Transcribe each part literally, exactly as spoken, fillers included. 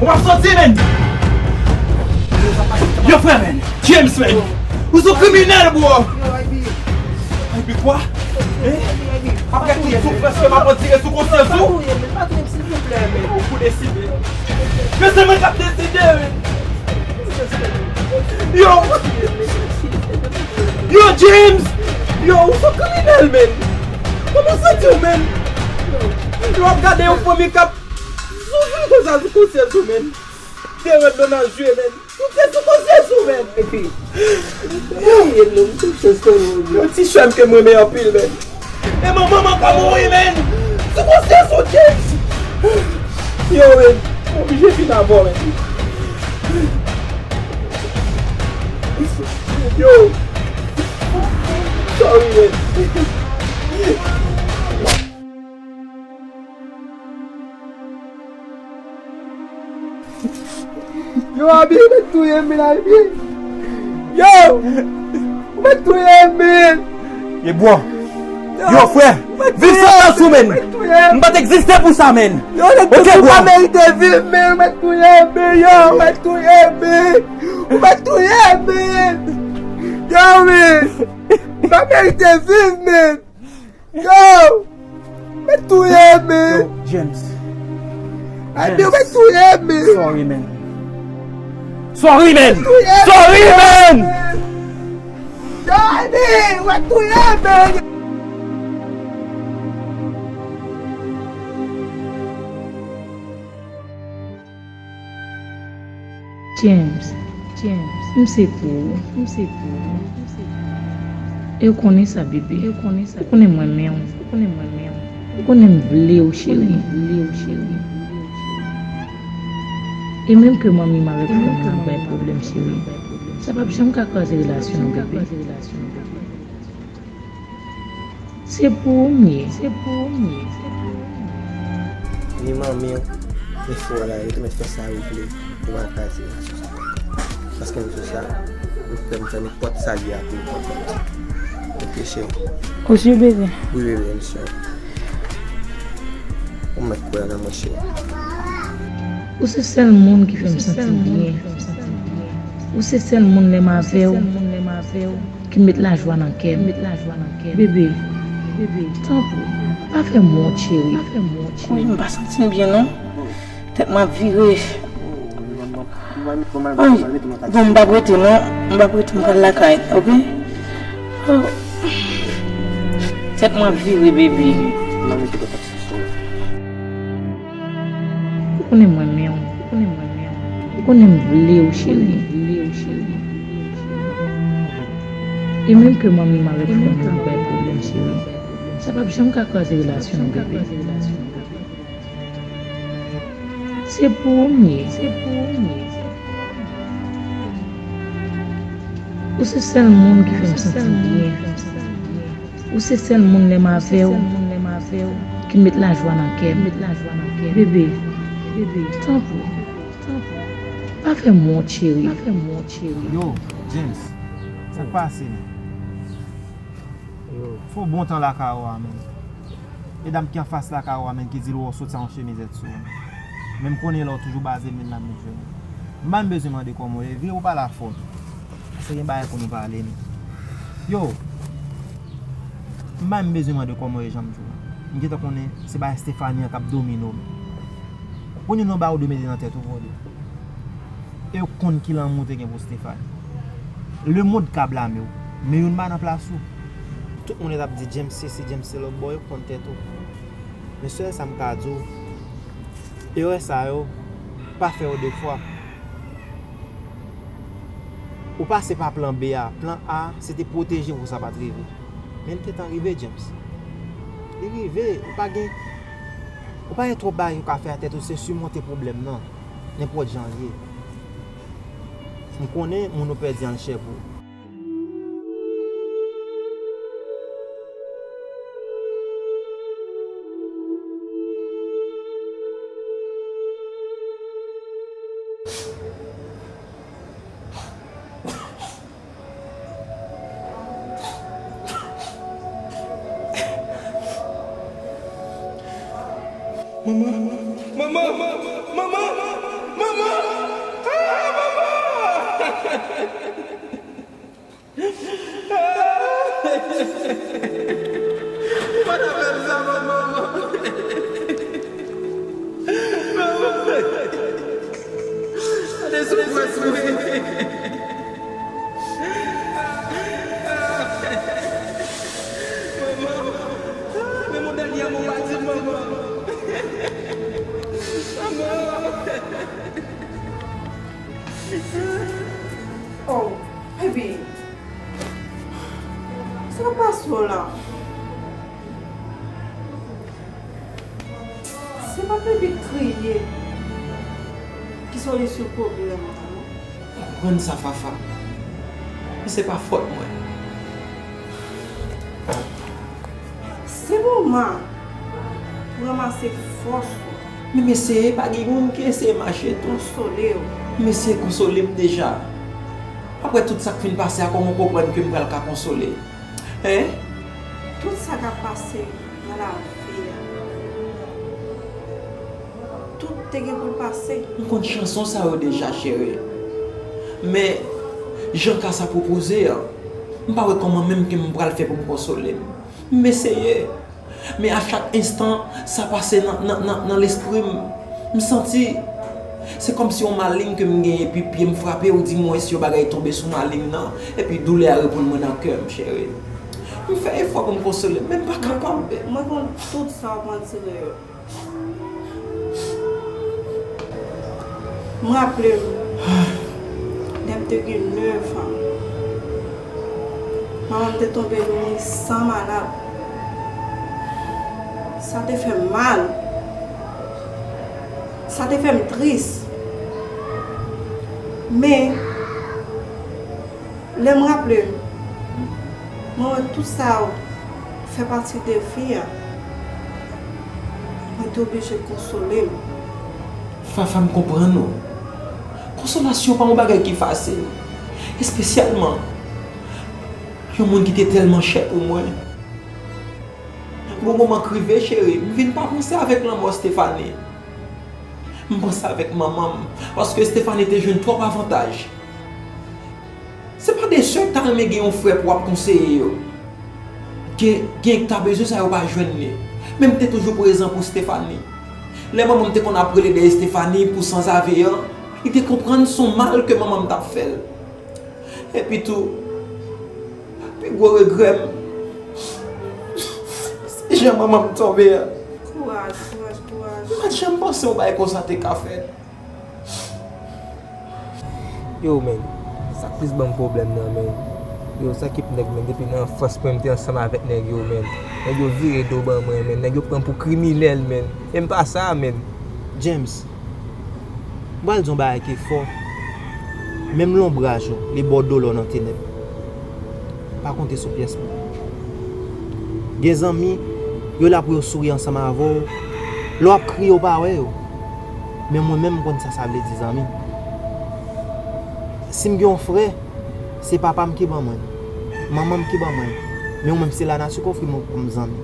M ap soti, men! Yo, frè, men! James, men! Ou se yon kriminèl, bro! Epi kwa? Eh? M ap gade tout soufrans ke m ap andire sou konsyans ou. Ou pou deside. Men se mwen k ap deside, men! Yo! Yo, James! Yo, ou se yon kriminèl, men! Kòman w santi w, men? Lè w ap gade yon fanmi k ap soufri konsa sou konsyans ou, men! Te rèd nan zye, men! Tout se sou konsyans ou, men! Epi, yo, yo, non, tout se sou konsyans ou, men! Yon ti sè m ke m renmen anpil, men! E manman m ankò mouri, men! Sou konsyans ou, James! Yo, men! M oblije fin avè w, men! Yo! Sorry, men! Yo, Abi, ou mèt touye m, men, Abi. Yo! Ou mèt touye m, men. Ye bro. Yo, frè, viv sou sans ou, men. M pa t egziste pou sa, men. Yo, nèg, ok, bro. Ou pa merite viv, men. Ou mèt touye m, men. Yo, ou mèt touye m, men. Ou mèt touye m, men. Yo, men. Ou pa merite viv, men. Yo! Mèt touye m, men! Yo, James. Ay, men, mèt touye m, men! Sorry, man. Sorry, man! Sorry, man! Yo, ay, men, mèt touye m, men! James, James, m se pou ou, m se pou ou, m se pou ou. E w konnen sa, bebe, e w konnen sa, ou konnen m renmen w, ou konnen m renmen w, ou konnen m vle w, cheri, m vle w, cheri. E menm ke manmi m avèk frè m nan bay pwoblèm, cheri, sa p ap janm ka kraze relasyon nou, bebe. Se pou ou m ye. Se pou ou m ye. Ni manmi w, ni frè w la, yo te mèt fè sa yo vle pou m al kraze relasyon sa. Paske m di sa, m prè m fè nenpòt sa l ye a pou l kontan. Ok, cheri. Ou si, bebe? Wi, bebe, m si. Ou mèt kwè nan mwen, cheri. Ou se sèl moun ki fè m santi m byen. Ou se sèl moun lè m avè w ki met lajwa nan kè m. Bebe, bebe, tanpri, pa fè m wont, cheri. Wi, m pa santi m byen, non. Tèt mwen ap vire. Ay, bon, m p ap rete, non. M p ap rete, m pral lakay, ok? Oh. Tèt mwen ap vire, bebe. Ou konnen m renmen w, ou konnen m renmen w, ou konnen m vle w, cheri, m vle w, cheri. E menm ke manmi m avèk frè m nan bay pwoblèm, cheri, sa p ap janm ka kraze relasyon nou, bebe. Se pou ou m ye, se pou ou m ye. Ou se sèl moun ki fè m santi m byen. Ou se sèl moun lè m avè w ki met lajwa nan kè m. Bebe, bebe, tanpri, pa fè m wont, cheri. Yo, James, sa k pase, men? Fè w bon tan lakay ou a, men. E dam ki anfas lakay ou a, men, ki di l wè w sot sa yon chemizèt sou ou. Men m konnen lè w toujou baze men nan men jwenn. M pa menm bezwen mande kòman w ye, vire pou pale a fò. Paske gen bagay pou nou pale, men. Yo, m pa menm bezwen mande kòman w ye, jan m di w la. M gentan konnen se bagay Stephanie an k ap domine w, men. Kounye a non ba ou de mete nan tèt ou, bro. E w konn ki lanmou w te gen pou Stephanie. Lemonn ka blame w, men youn pa nan plas ou. Tout moun yo t ap di James sesi, James se lòtbò, yo konn tèt ou. Men sèl sa m ka di w, erè sa yo, pa fè yo de fwa. Ou pase pa plan B a. Plan A, se te pwoteje w pou sa pa t rive. Men l gentan rive, James. Li rive, ou pa gen, ou pa gen twòp bagay ou ka fè a tèt ou, se simonte pwoblèm nan, nenpòt jan l ye. M konnen moun ou pèdi an chè pou ou. Manman, manman, manman! Manman! Ah, manman! Ou pa ta fè m sa, manman! Manman! Gade soufrans mwen! Manman! Men modèl yè mwen pa di manman! Manman! Oh, baby. Sa k ap pase w la? Se pa baby k kriye ki solisyon pwoblèm nan, non. Ou konprann sa, Fafa? Men se pa fòt mwen. Se moman pou ranmase fòs ou. Men m eseye, pa gen youn ki eseye mache tou. Konsole w. M eseye konsole m deja. Apre tout sa k fin pase a, kòman w konprann ke m pral ka konsole? Hein? Tout sa k ap pase nan lavi a, tout te gen pou l pase. M konn chanson sa yo deja, cheri. Men, jan ka sa pwopoze an, m pa wè kòman menm ke m pral fè pou m konsole m. M eseye. Men a chak enstan, sa pase nan, nan, nan, nan lespri m. M santi se kòmsi yon maleng ke m genyen epi pye m frape, oudimwens yon bagay tonbe sou maleng nan, epi doulè a reponn mwen nan kè m, cheri. M fè efò pou m konsole m, men m pa kapab. Mwen konn tout sa w ap andire yo. M raple m, lè m te gen nèf an, manman m te tonbe, li mouri san malad. Sa te fè m mal. Sa te fè m tris. Men, lè m raple m, mwen wè tout sa yo fè pati de vi a, mwen te oblije konsole m. Fafa, m konprann ou. Konsolasyon pa yon bagay ki fasil, espesyalman yon moun ki te tèlman chè pou mwen. Bon moman k rive, cheri, m vin pa panse avèk lanmò Stephanie. M panse avèk manman m, paske Stephanie te jwenn twòp avantaj. Se pa de sè k ta renmen gen yon frè pou w ap konseye yo. Gen, gen k ta bezwen sa yo pa jwenn li. Men m te toujou prezan pou Stephanie. Lè manman m te konn ap rele dèyè Stephanie pou sanzave an, li te konprann se yon mal ke manman m t ap fè l. Epi tou, pi gwo regrè m, se jan manman m tonbe a. Kouraj, kouraj, kouraj. M pa t janm panse yon bagay konsa te ka fèt. Yo, men, sa k plis ban m pwoblèm nan, men, yo, sa k ap nèg, men, depi nan anfans mwen, m te ansanm avèk nèg yo, men. Nèg yo vire do ban mwen, men. Nèg yo pran m pou kriminèl, men. E m pa sa, men. James, m pral di yon bagay ki fò. Menm lonbraj ou, li ba w dolo nan tenèb. Pa konte sou pyès moun. Gen zanmi, yo la pou yo souri ansanm avè w. Lè w ap kriye, w pa wè yo. Men mwen menm, m konn sa sa vle di zanmi. Si m gen yon frè, se papa m ki ban mwen l, manman m ki ban mwen l. Men ou menm, se lanati k ofri m w kòm zanmi.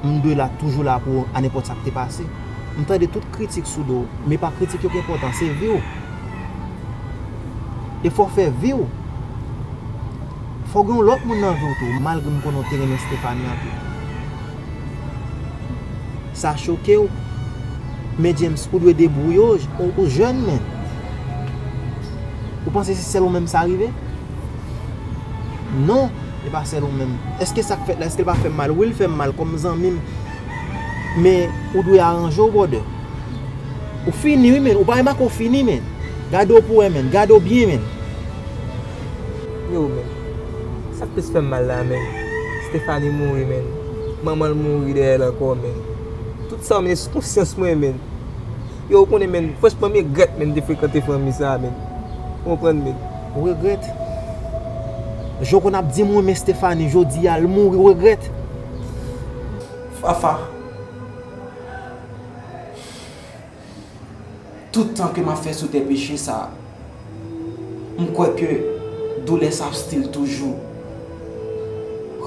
M dwe la, toujou la pou ou, a nenpòt sa k te pase. M tande tout kritik sou do w, men pa kritik yo ki enpòtan, se vi w. E fò w fè vi w. Fò w gen yon lòt moun nan vi w tou, malgre m konnen w te renmen Stephanie anpil. Sa choke w, men James, ou dwe debwouye w, ou, ou jèn, men. Ou panse se sèl ou menm sa rive? Non, e pa sèl ou menm. Èske sa k fèt la, èske l pa fè m mal? Wi, l fè m mal kòm zanmi m. Men, ou dwe aranje w, brother. Ou fini, wi, men. Ou pa remake w fini, men. Gade w pou wè, men. Gade w byen, men. Yo, men. Sa k plis fè m mal la, men. Stephanie mouri, men. Manman l mouri dèyè l ankò, men. Tout sa, men, sou konsyans mwen, men. Yo, ou konnen, men, franchman, m regrèt, men, m te frekante fanmi sa a, men. Ou konprann, men. Ou regrèt? Jan w konn ap di m renmen Stephanie, jodi a, l mouri, ou regrèt? Fafa, tout tan ke m ap fè sou tè peche sa a, m kwè ke doulè sa ap still toujou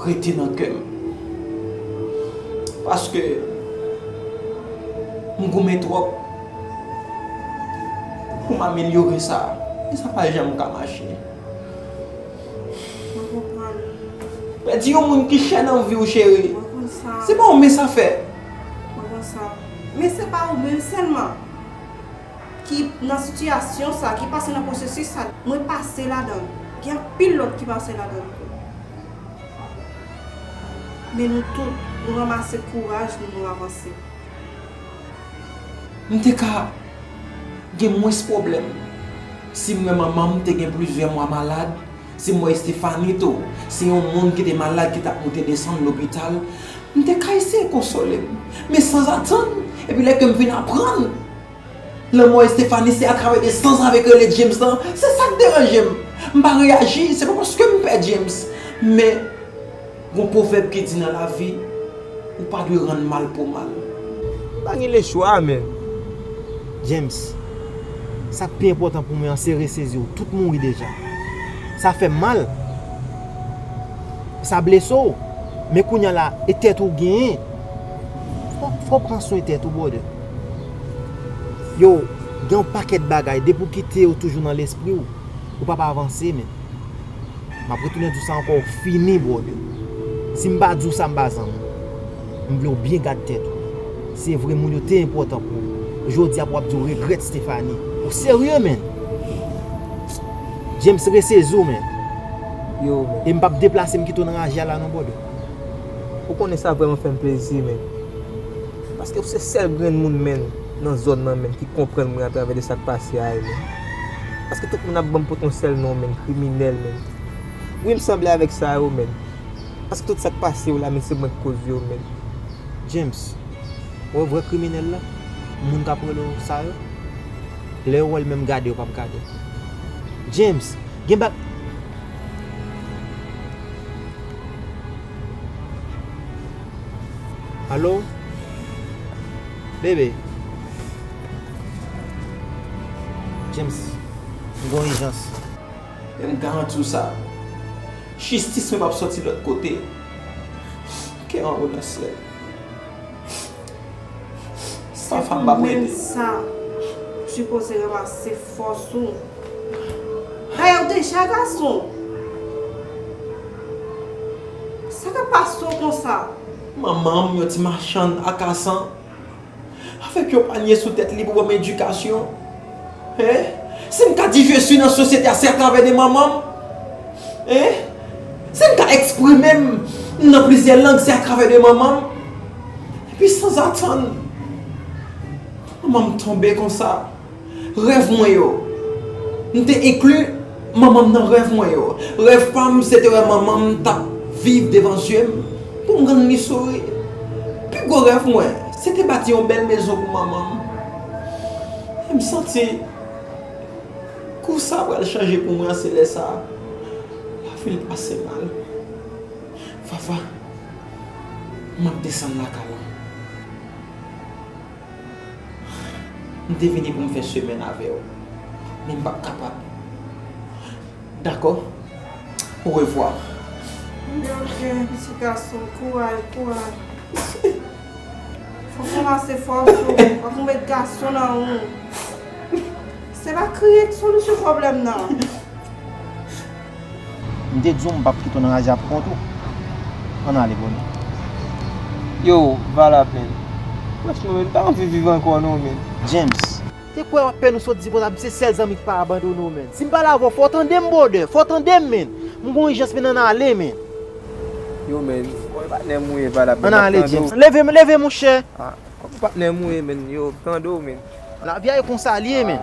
rete nan kè m. Paske m goumen twòp pou m amelyore sa, men sa pa janm ka mache. Mwen konprann. Pèdi yon moun ki chè nan vi w, cheri. Mwen konn sa. Se pa yon mens afè. Mwen konn sa. Men se pa ou menm sèlman ki nan sitiyasyon sa, ki pase nan pwosesis sa. Mwen pase ladan l. Gen anpil lòt ki pase ladan l tou. Men nou tout, nou ranmase kouraj nou, nou avanse. M te ka gen mwens pwoblèm si m wè manman m te gen plizyè mwa malad, si m wè Estefani tou se yon moun ki te malad ki t ap moute desann lopital, m te ka eseye konsole m. Men sanzatann, epi lè ke m vin aprann lanmò Estefani se atravè de sanzave k rele James lan, se sa k deranje m. M pa reyaji, se pa paske m pè James, men Gon pwovèb ki di nan lavi, ou pa dwe rann mal pou mal. M pa gen lechwa, men. James, sa k pi enpòtan pou mwen an se resezi w. Tout mouri deja. Sa fè m mal. Sa blese w. Men kounye a la, e tèt ou w genyen. Fò, fò w pran swen tèt ou, brother. Yo, gen yon pakèt bagay, depi w kite yo toujou nan lespri w, ou p ap avanse, men. M ap retounen di w sa ankò, ou fini, brother. Si m pa di w sa, m pa zanmi w. M vle w byen gad tèt ou. Se vre, moun yo te enpòtan pou ou. Jodi a pou w ap di w regrèt Stephanie. Ou serye, menn? James, resezi w, menn. Yo, menn. E m p ap deplase m kite w nan raje a la non, brother. Ou konnen sa vrèman fè m plezi, menn. Paske ou se sèl grenn moun, menn, nan zòn nan, menn, ki konprann mwen atravè de sa k pase a, menn. Paske tout moun ap ban m pote yon sèl non, menn, kriminèl, menn. Wi, m sanble avèk sa yo, menn. Paske tout sa k pase yo la, menn, se mwen k koz yo, menn. James, ou wè vrè kriminèl la? Moun k ap rele w sa yo? Lè yo wè l menm gade, yo p ap gade. James, gen ba... Alo? Bebe. James, m gen yon ijans. Men m garanti w sa, jistis mwen p ap sòti lòt kote ke anwo nan syèl. Fafa m p ap Menm rete. Sa, ou sipoze ranmase fòs ou. Dayè, ou deja gason. Sa k ap pase w konsa? Manman m, yon ti machann akasan, avèk yon panye sou tèt li pou ban m edikasyon. Hein? Si m ka di je suis nan sosyete a, se atravè de manman m. Hein? Si m ka eksprime m nan plizyè lang, se atravè de manman m. Epi sanzatann, manman m tonbe konsa. Rèv mwen yo. M te enkli manman m nan rèv mwen yo. Rèv pa m, se te wè manman m t ap viv devan zye m, pou m rann li souri. Pi gwo rèv mwen, se te bati yon bèl mezon pou manman m. E m santi kou sa pral chanje pou mwen, se lè sa lavi l pase mal. Fafa, m ap desann lakay la. M te vini pou m fè semèn avè w, men m p ap kapab. Dakò? Orevwa. Ok, pitit gason, kouraj, kouraj. Fòk ou ranmase fòs ou, fòk ou met gason nan ou. Se pa kriye k solisyon pwoblèm nan. M te di w m p ap kite w nan raje a pou kont ou. Ann ale, Boni. Yo, Valap, menn. Franchman, menn, m pa anvi viv ankò non, menn. James, te kwè w ap pè nou sot di konsa, m se sèl zanmi k pa abandone w, menn. Si m pale avè w, fò w tande m, brother, fò w tande m, menn. M gon ijans, menn, ann ale, menn. Yo, menn, ou e patnè m ou ye, Valap, menn. Ann ale, James. Leve, leve, monchè. Kòm patnè m ou ye, menn, yo, tande w, menn. Lavi a e konsa l ye, menn.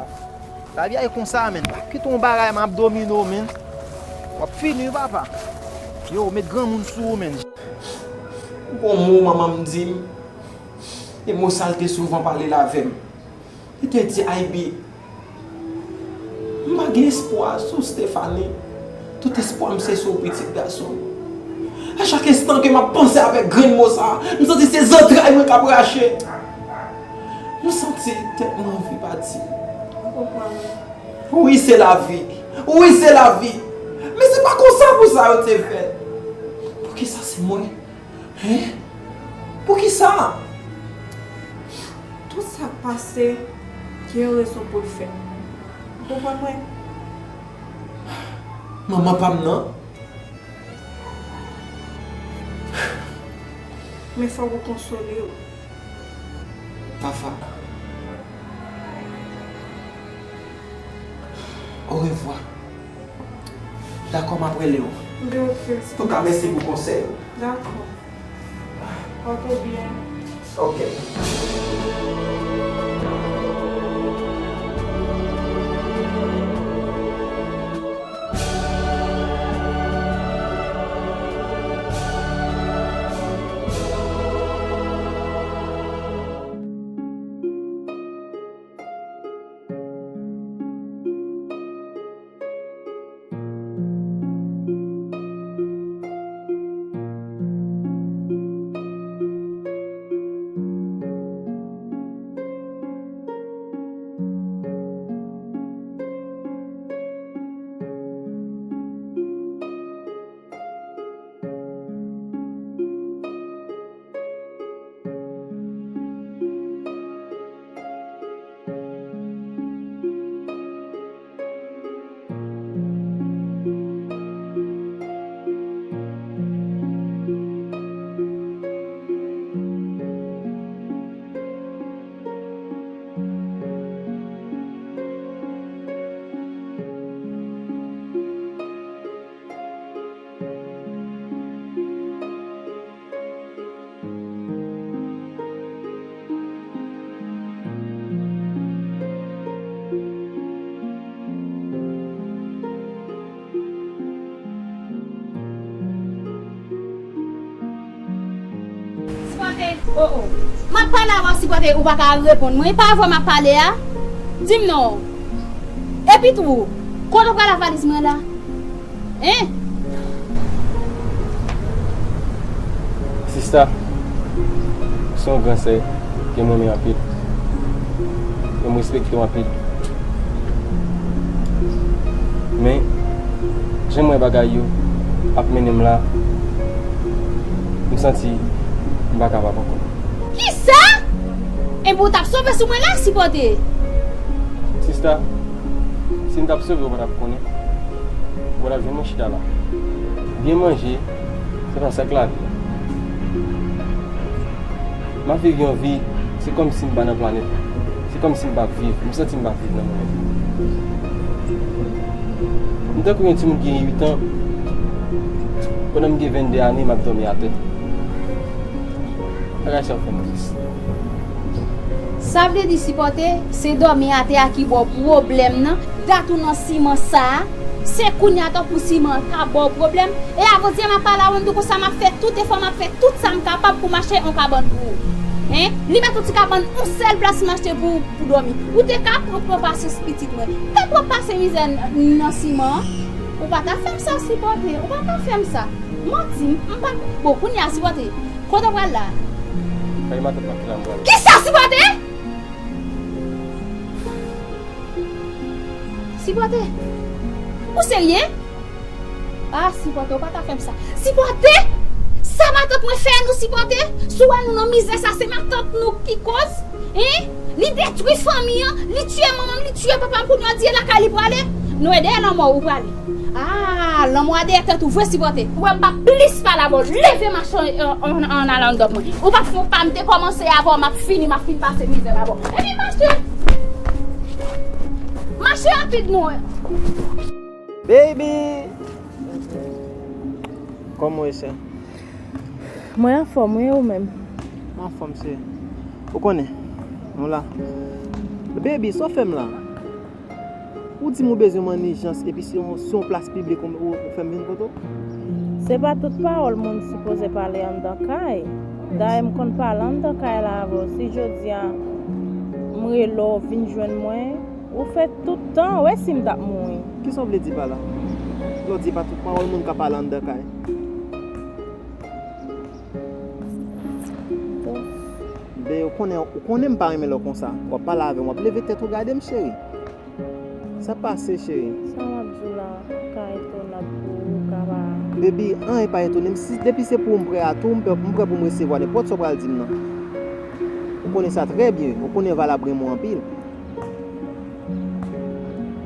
Lavi a e konsa, menn. Pa kite yon bagay, m ap domine w, menn. W ap fini, wi, papa. Yo, met granmoun sou ou, menn. Gon mo manman m di m, e mo sa l te souvan pale l avè m. Li te di, Aybi, m pa gen espwa sou Stephanie. Tout espwa m se sou pitit gason m. A chak enstan ke m ap panse avèk grenn mo sa, m santi se zantray mwen k ap rache. M santi tèt mwen anvi pati. Mwen konprann. Wi, se lavi. Wi, se lavi. Men se pa konsa pou sa yo te fèt. Poukisa se mwen? Hein? Poukisa? Tout sa k pase, gen yon rezon pou l fèt. Konprann mwen. Manman pa m nan. Men fòk ou konsole w. Tafa. Orevwa. Dakò, m ap rele w. Antouka, mèsi pou konsèy ou. Dakò. Pòte w byen. Ok. Sipòte. Oh, oh. M ap pale avè w, Sipòte, ou pa ka reponn mwen. E pa avè w m ap pale a? Di m non. Epi tou, kote w pral ak valiz mwen la? Hein? Sista, ou se yon gran sè ke m renmen anpil. E m respekte w anpil. Men, jan m wè bagay yo ap mennen m la, m santi m pa kapab ankò. Kisa? Enben w t ap sove sou mwen la, Sipòte. Sista, si m t ap sove w, ou pa t ap konnen. Ou pa t ap jwenn mwen chita la. Byen manje, se pa sa k lavi a. M ap viv yon vi, se kòmsi m pa nan planèt la. Se kòmsi m p ap viv, m santi m p ap viv nan moman. M tankou yon timoun ki gen uit an, pandan m gen venndè ane, m ap dòmi atè. Bagay sa yo fè m tris. Sa vle di, Sipòte, se dòmi atè a ki ba w pwoblèm nan, dat ou nan siman sa a, se kounye a tankou siman an ka ba w pwoblèm. E avantyè m ap pale avè w, m di w konsa m ap fè tout efò, m ap fè tout sa m kapab pou m achte yon kabann pou ou. Hein? Li mèt yon ti kabann, yon sèl plas m achte pou ou, pou dòmi. Ou te ka pran, pran pasyans pitit mwen. Te pran pase mizè n-, nan siman an. Ou pa ta fè m sa, Sipòte. Ou pa ta fè m sa. Manti, m, m pa, bon, kounye a, Sipòte. Kote w pral la? Kay matant m ap fè la m pral. Kisa, Sipòte? Sipòte? Ou serye? Ah, Sipòte, ou pa ta fè m sa. Sipòte! Sa matant mwen fè nou, Sipòte? Si w wè nou nan mizè sa, se matant nou ki koz? Hein? Li detwi fanmi an, li tiye manman m, li tiye papa m, kounye a di e lakay li prale. Nou e dèyè lanmò ou prale. Ah, lanmò a dèyè tèt ou vre, Sipòte. Ou wè m p ap plis pale avè w. Leve mache an, an, an ale anndan mwen. Ou p ap fè yon pa m te kòmanse avè w, m ap fini, m ap fin pase mizè avè w. Epi mache! Mache rapid non. Baby! Kòman w ye, sè? Mwen anfòm, wi, ou menm? Mwen anfòm, sè. Ou konnen, nou la. Baby, sa w fè m la? Ou di m ou bezwen m an ijans, epi se yon, se yon plas piblik ou, ou, ou fè m vin kote w? Se pa tout pawòl moun sipoze pale anndan kay. Dayè, m konn pale anndan kay la avè w. Si jodi a m rele w, vin jwenn mwen, ou fè tout tan, w wè si m t ap mouri. Kisa w vle di pa la? Lè w di pa tout pawòl moun ka pale anndan kay. Ben, ou konnen, ou konnen m pa renmen lè w konsa. W ap pale avè m, w ap leve tèt ou gade m, cheri. Sa pase, cheri? Sa m ap di w la ka etonab pou ou, ka pa. Baby, anyen pa etone m. Si, depi se pou ou m prè a tou, m prè, m prè pou m resevwa nenpòt sa w pral di m nan. Ou konnen sa trè byen. Ou konnen Val ap renmen w anpil.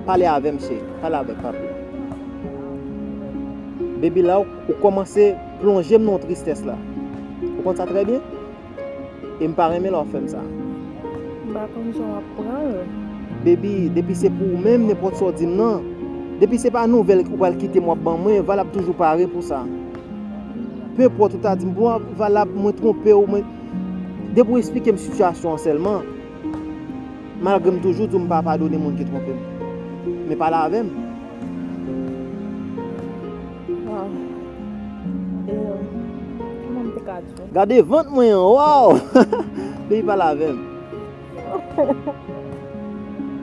Pale avè m, cheri. Pale avè m, pale. Baby, la, ou, ou kòmanse plonje m nan yon tristès la. Ou konn sa trè byen? E m pa renmen lè w ap fè m sa. M pa konn jan w ap pran l. Baby, depi se pou ou menm, nenpòt sa w di m nan. Depi se pa nouvèl ou pral kite m w ap ban mwen, Valab toujou pare pou sa. Penpòt ou ta di m, bon, Valab, mwen twonpe w, mwen. Depi w eksplike m sitiyasyon an sèlman, malgre m toujou di w m pa padone moun ki twonpe m. Men pale avè m. Waw. E, kòman m te ka di w? Gade vant mwen an, waw! Baby, pale avè m.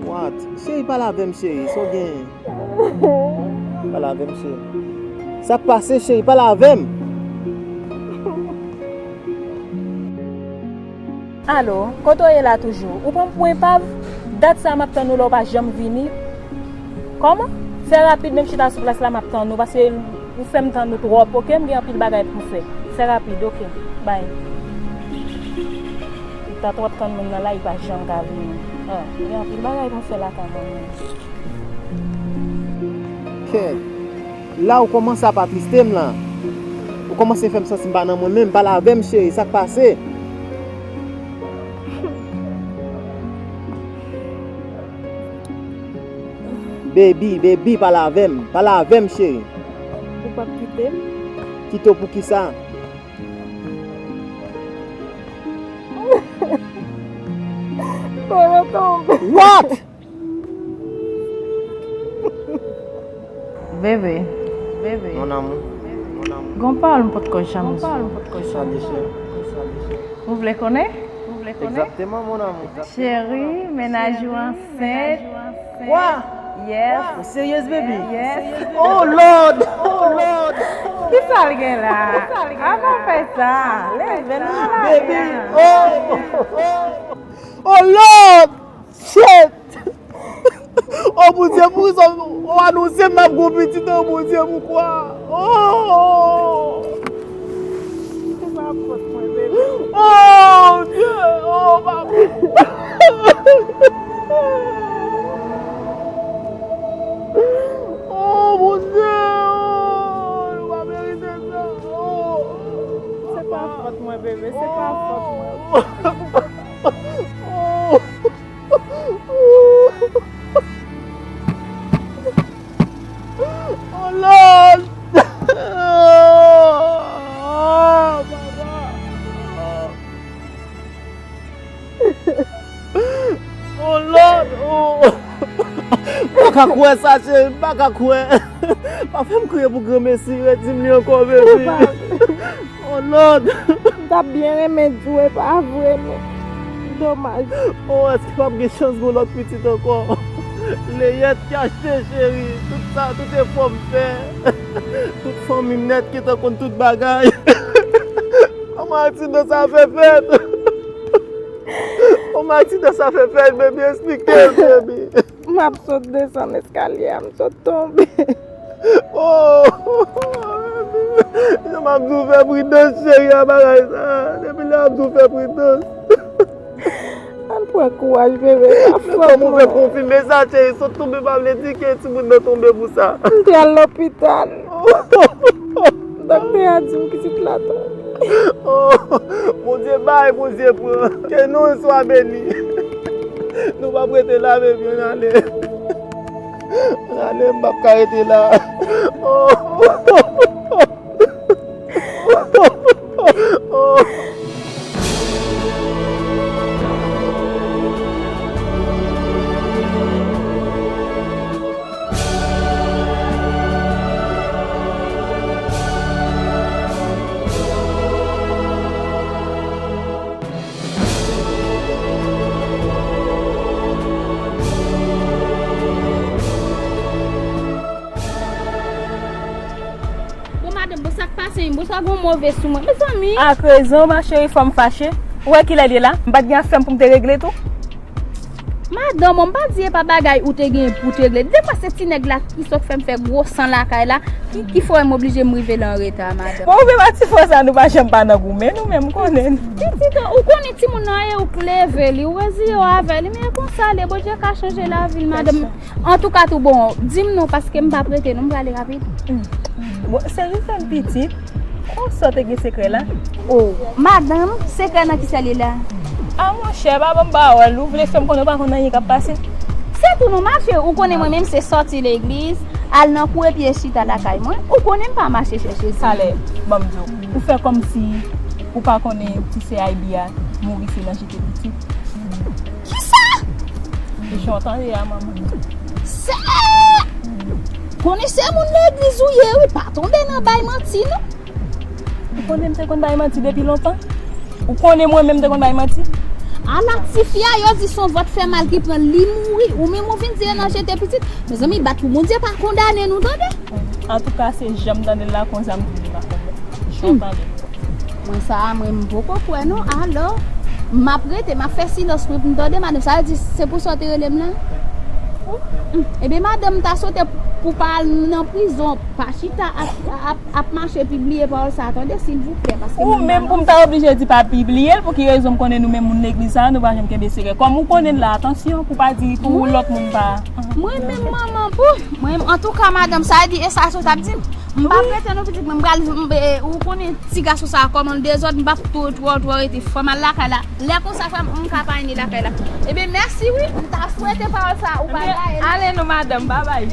What? Cheri, pale avè m, cheri. Sa w gen? Pale avè m, cheri. Sa k pase, cheri? Pale avè m. Alo, kote w ye la toujou? Ou pran pou epav? Dat sa m ap tann ou la, ou pa janm vini. Kòman? Fè rapid, menm chita sou plas la, m ap tann ou, paske ou fè m tann ou twòp, oke? M gen anpil bagay pou m fè. Fè rapid, oke. Bay. Ou ta twòp tann moun nan la, li pa janm ka vini. Ah, m gen anpil bagay pou m fè lakay mwen menm. Kè. La ou kòmanse ap atriste m la. Ou kòmanse fè m santi m pa nan mwen menm. Pale avè m, cheri, sa k pase? Baby, baby, pale avè m. Pale avè m, cheri. Ou p ap kite m? Kite w pou ki sa? Bebe tonbe. What? Bebe, bebe. Mon amour, mon amour. Gon pawòl m potko janm di w. Sa deche. Ou vle konnen? Egzakteman, mon amour. Cheri, mennaj ou ansent. Kwa? Yes. Ou seryez, baby? Yes. Oh Lord! Oh Lord! Kisa l gen la? Avan fè sa. Leve l la. Baby! Oh! Oh Lord! Shit! Oh Bondye, poukisa w anonse m m ap gen yon pitit, oh Bondye, poukwa? Oh! Se pa fòt mwen, bebe. Oh Dye! Oh papa! Oh Bondye! Oh, nou pa merite sa. Oh! Se pa fòt mwen, bebe, se pa fòt mwen. Oh! Oh Lord! Oh papa! Oh Lord! Oh! M pa ka kwè sa, cheri, m pa ka kwè. Pa fè m kriye pou granmesi, redi m li ankò, baby. Oh Lord! M t ap byen renmen di w, e pa vre, men domaj. Oh, èske m ap gen chans gen yon lòt pitit ankò? Leyèt ki achte, cheri. Tout sa, tout efò m fè. Tout fanmi m nèt ki te konn tout bagay. Kòman aksidan sa fè fèt? Kòman aksidan sa fè fèt, baby? Eksplike m, baby. M ap sot desann eskalye a, m sot tonbe. Oh! Jan m ap di w fè pridans, cheri, a bagay sa. Depi lè m ap di w fè pridans. Ann pran kouraj, bebe. Sa fòt mwen. Men kòman w fè konfime sa, cheri? Sot tonbe pa vle di ke timoun nan tonbe pou sa. M te al lopital. Doktè a di m pitit la tonbe. Oh, Bondye bay, Bondye pran. Ke non l swa beni. Nou p ap rete la, baby, ann ale. Ann ale, m p ap ka rete la. Oh. Oh. Bon, madanm, bon, sa k pase, bon, sa gon move sou mwen, mezanmi. Ak rezon, ma chérie, fò m fache. Ou wè kilè l ye la? M pa t gen afè m pou m te regle tou. Madanm, m pa di e pa bagay ou te gen pou te regle. Defwa se ti nèg la ki sot fè m fè gwo san lakay la, ki, ki fè m oblije m rive la an reta, madanm. Bon, ou menm a ti frè sa, nou pa janm pa nan goumen, nou menm konnen. Pitit, ou konnen timoun nan e ou k leve li, ou reziye w avè li, men e konsa l ye, Bondye ka chanje lavi l, madanm. Antouka, tou bon, di m non, paske m p ap rete, non, m prale rapid. Bon, se jis yon pitit. Konsa w te gen sekrè la? O, madanm, sekrè nan ki sèl li la? A, monchè, pa ban m pawòl. Ou vle fè m konnen ou pa konn anyen k ap pase? Se tou non, ma cheri, ou konnen mwen menm se sòti legliz, al nan kou epi e chita lakay mwen. Ou konnen m pa mache chèche zi. Talè, ban m di w, ou fè kòmsi ou pa konnen ti sè Aybi a mouri se nan jete pitit. Kisa? E jan w tande a, manman. Se konnen se moun legliz ou ye, wi, pa tonbe nan bay manti, non. Ou konnen m te konn bay manti depi lontan? Ou konnen mwen menm te konn bay manti? Ala tifi a, yo di se yon vant fè mal ki pran l, li mouri. Ou menm ou vin di e nan jete pitit. Mezanmi, bat pou Bondye pa kondane nou, tande? Antouka, se jan m tande l la, konsa m di li pa konprann. Jan m tande l. Mwen sa a, mwen m poko kwè non. Alò, m ap rete, m ap fè silans mwen pou m tande madanm. Sa vle di se pou sa w te rele m la? Ebyen, madanm, m ta swete pou pa al nan prizon, pa chita ap, ap, ap mache pibliye pawòl sa a, tande, silvouplè, paske ou menm pou m ta oblije di pa pibliye l, pou ki rezon? M konnen nou menm moun legliz sa a, nou pa janm kenbe sekrè. Kòm ou konnen l la, atansyon, pou pa di pou lòt moun pa. Mwen menm manman pou, mwen, antouka, madanm, sa vle di, e sa sot ap di m. M p ap rete non pitit mwen, m pral, m, e, ou konnen ti gason sa a kòman l dezòd, m p ap twò, twò, twò rete, fò m al lakay la. Lè konsa, fò m, m ka panye lakay la. Ebyen, mèsi wi, m ta swete pawòl sa a, ou pa gaye non. Ale non, madanm, babay.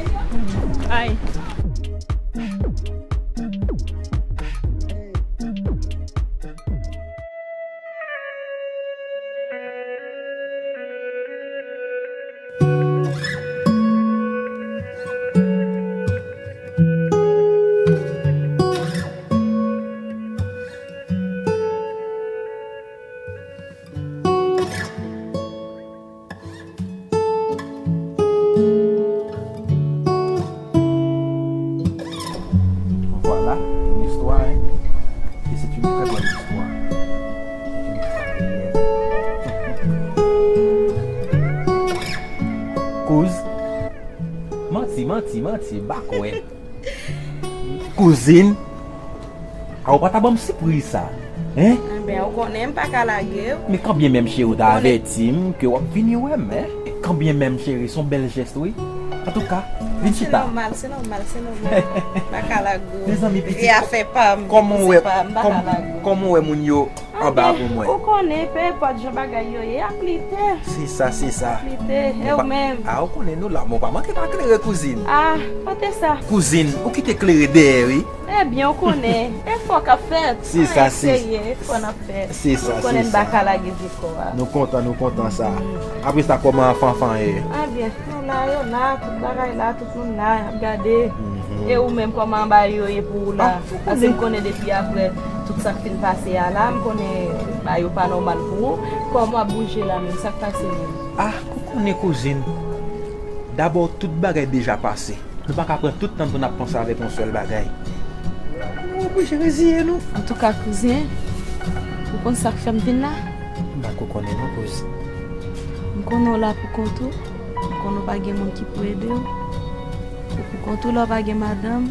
Ay. Voilà une histoire, hein. Et c'est une très bonne histoire. C'est une histoire réelle. Kouz. Manti, manti, manti, m pa kwè. Kouzin. A, ou pa ta ban m sipriz sa, en? Enben, ou konnen m pa ka lage w. Men kanbyen menm, cheri, ou ta avèti m ke w ap vini wè m, en? Kanbyen menm, cheri, se yon bèl jès, wi. Antouka, vin chita. Se nòmal, se nòmal, se nòmal. M pa ka lage w. Mezanmi, pitit, e afè pa m, kòman w wè, kòman w wè moun yo anba pou mwen? Ou konnen, pe enpòt jan bagay yo ye, ap lite. Se sa, se sa. Ap lite, e ou menm? A, ou konnen nou la, men w pa manke pa klere, kouzin. A, kote sa? Kouzin, ou kite klere dèyè, wi. Ebyen, ou konnen, efò k ap fèt. Se sa, se. An eseye, efò n ap fè. Se sa, se sa. Ou konnen n pa ka lage vye kò a. Nou kontan, nou kontan sa. Apre sa, kòman Fanfan ye? Ebyen, nou la, yo la, tout bagay la, tout moun la, y ap gade. E ou menm, kòman bagay yo ye pou ou la? Paske m konnen depi apre tout sa k fin pase a la, m konnen bagay yo pa nòmal pou ou. Kòman w ap bouje la menm? Sa k pase menm? A, ou konnen, kouzin, dabò, tout bagay deja pase. Nou pa ka pran tout tan pou n ap panse avèk yon sèl bagay. Nou oblije reziye nou. Antouka, kouzen, ou konn sa k fè m vin la? M pa ko konnen non, kouz. M konnen w la pou kont ou. M konnen w pa gen moun ki pou ede w. Ou pou kont ou la, w pa gen madanm.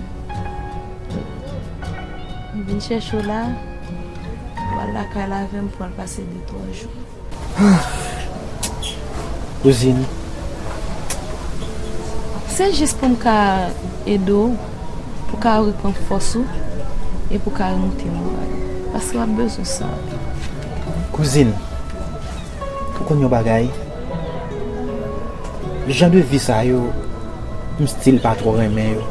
M vin chèche w la. W al lakay la avè m pou w al pase de, twa jou. Kouzin. Se jis pou m ka ede w, pou w ka reprann fòs ou, e pou w ka remonte moral ou. Paske w ap bezwen sa. Kouzin, ou konn yon bagay? Jan de vi sa yo, m still pa twò renmen yo.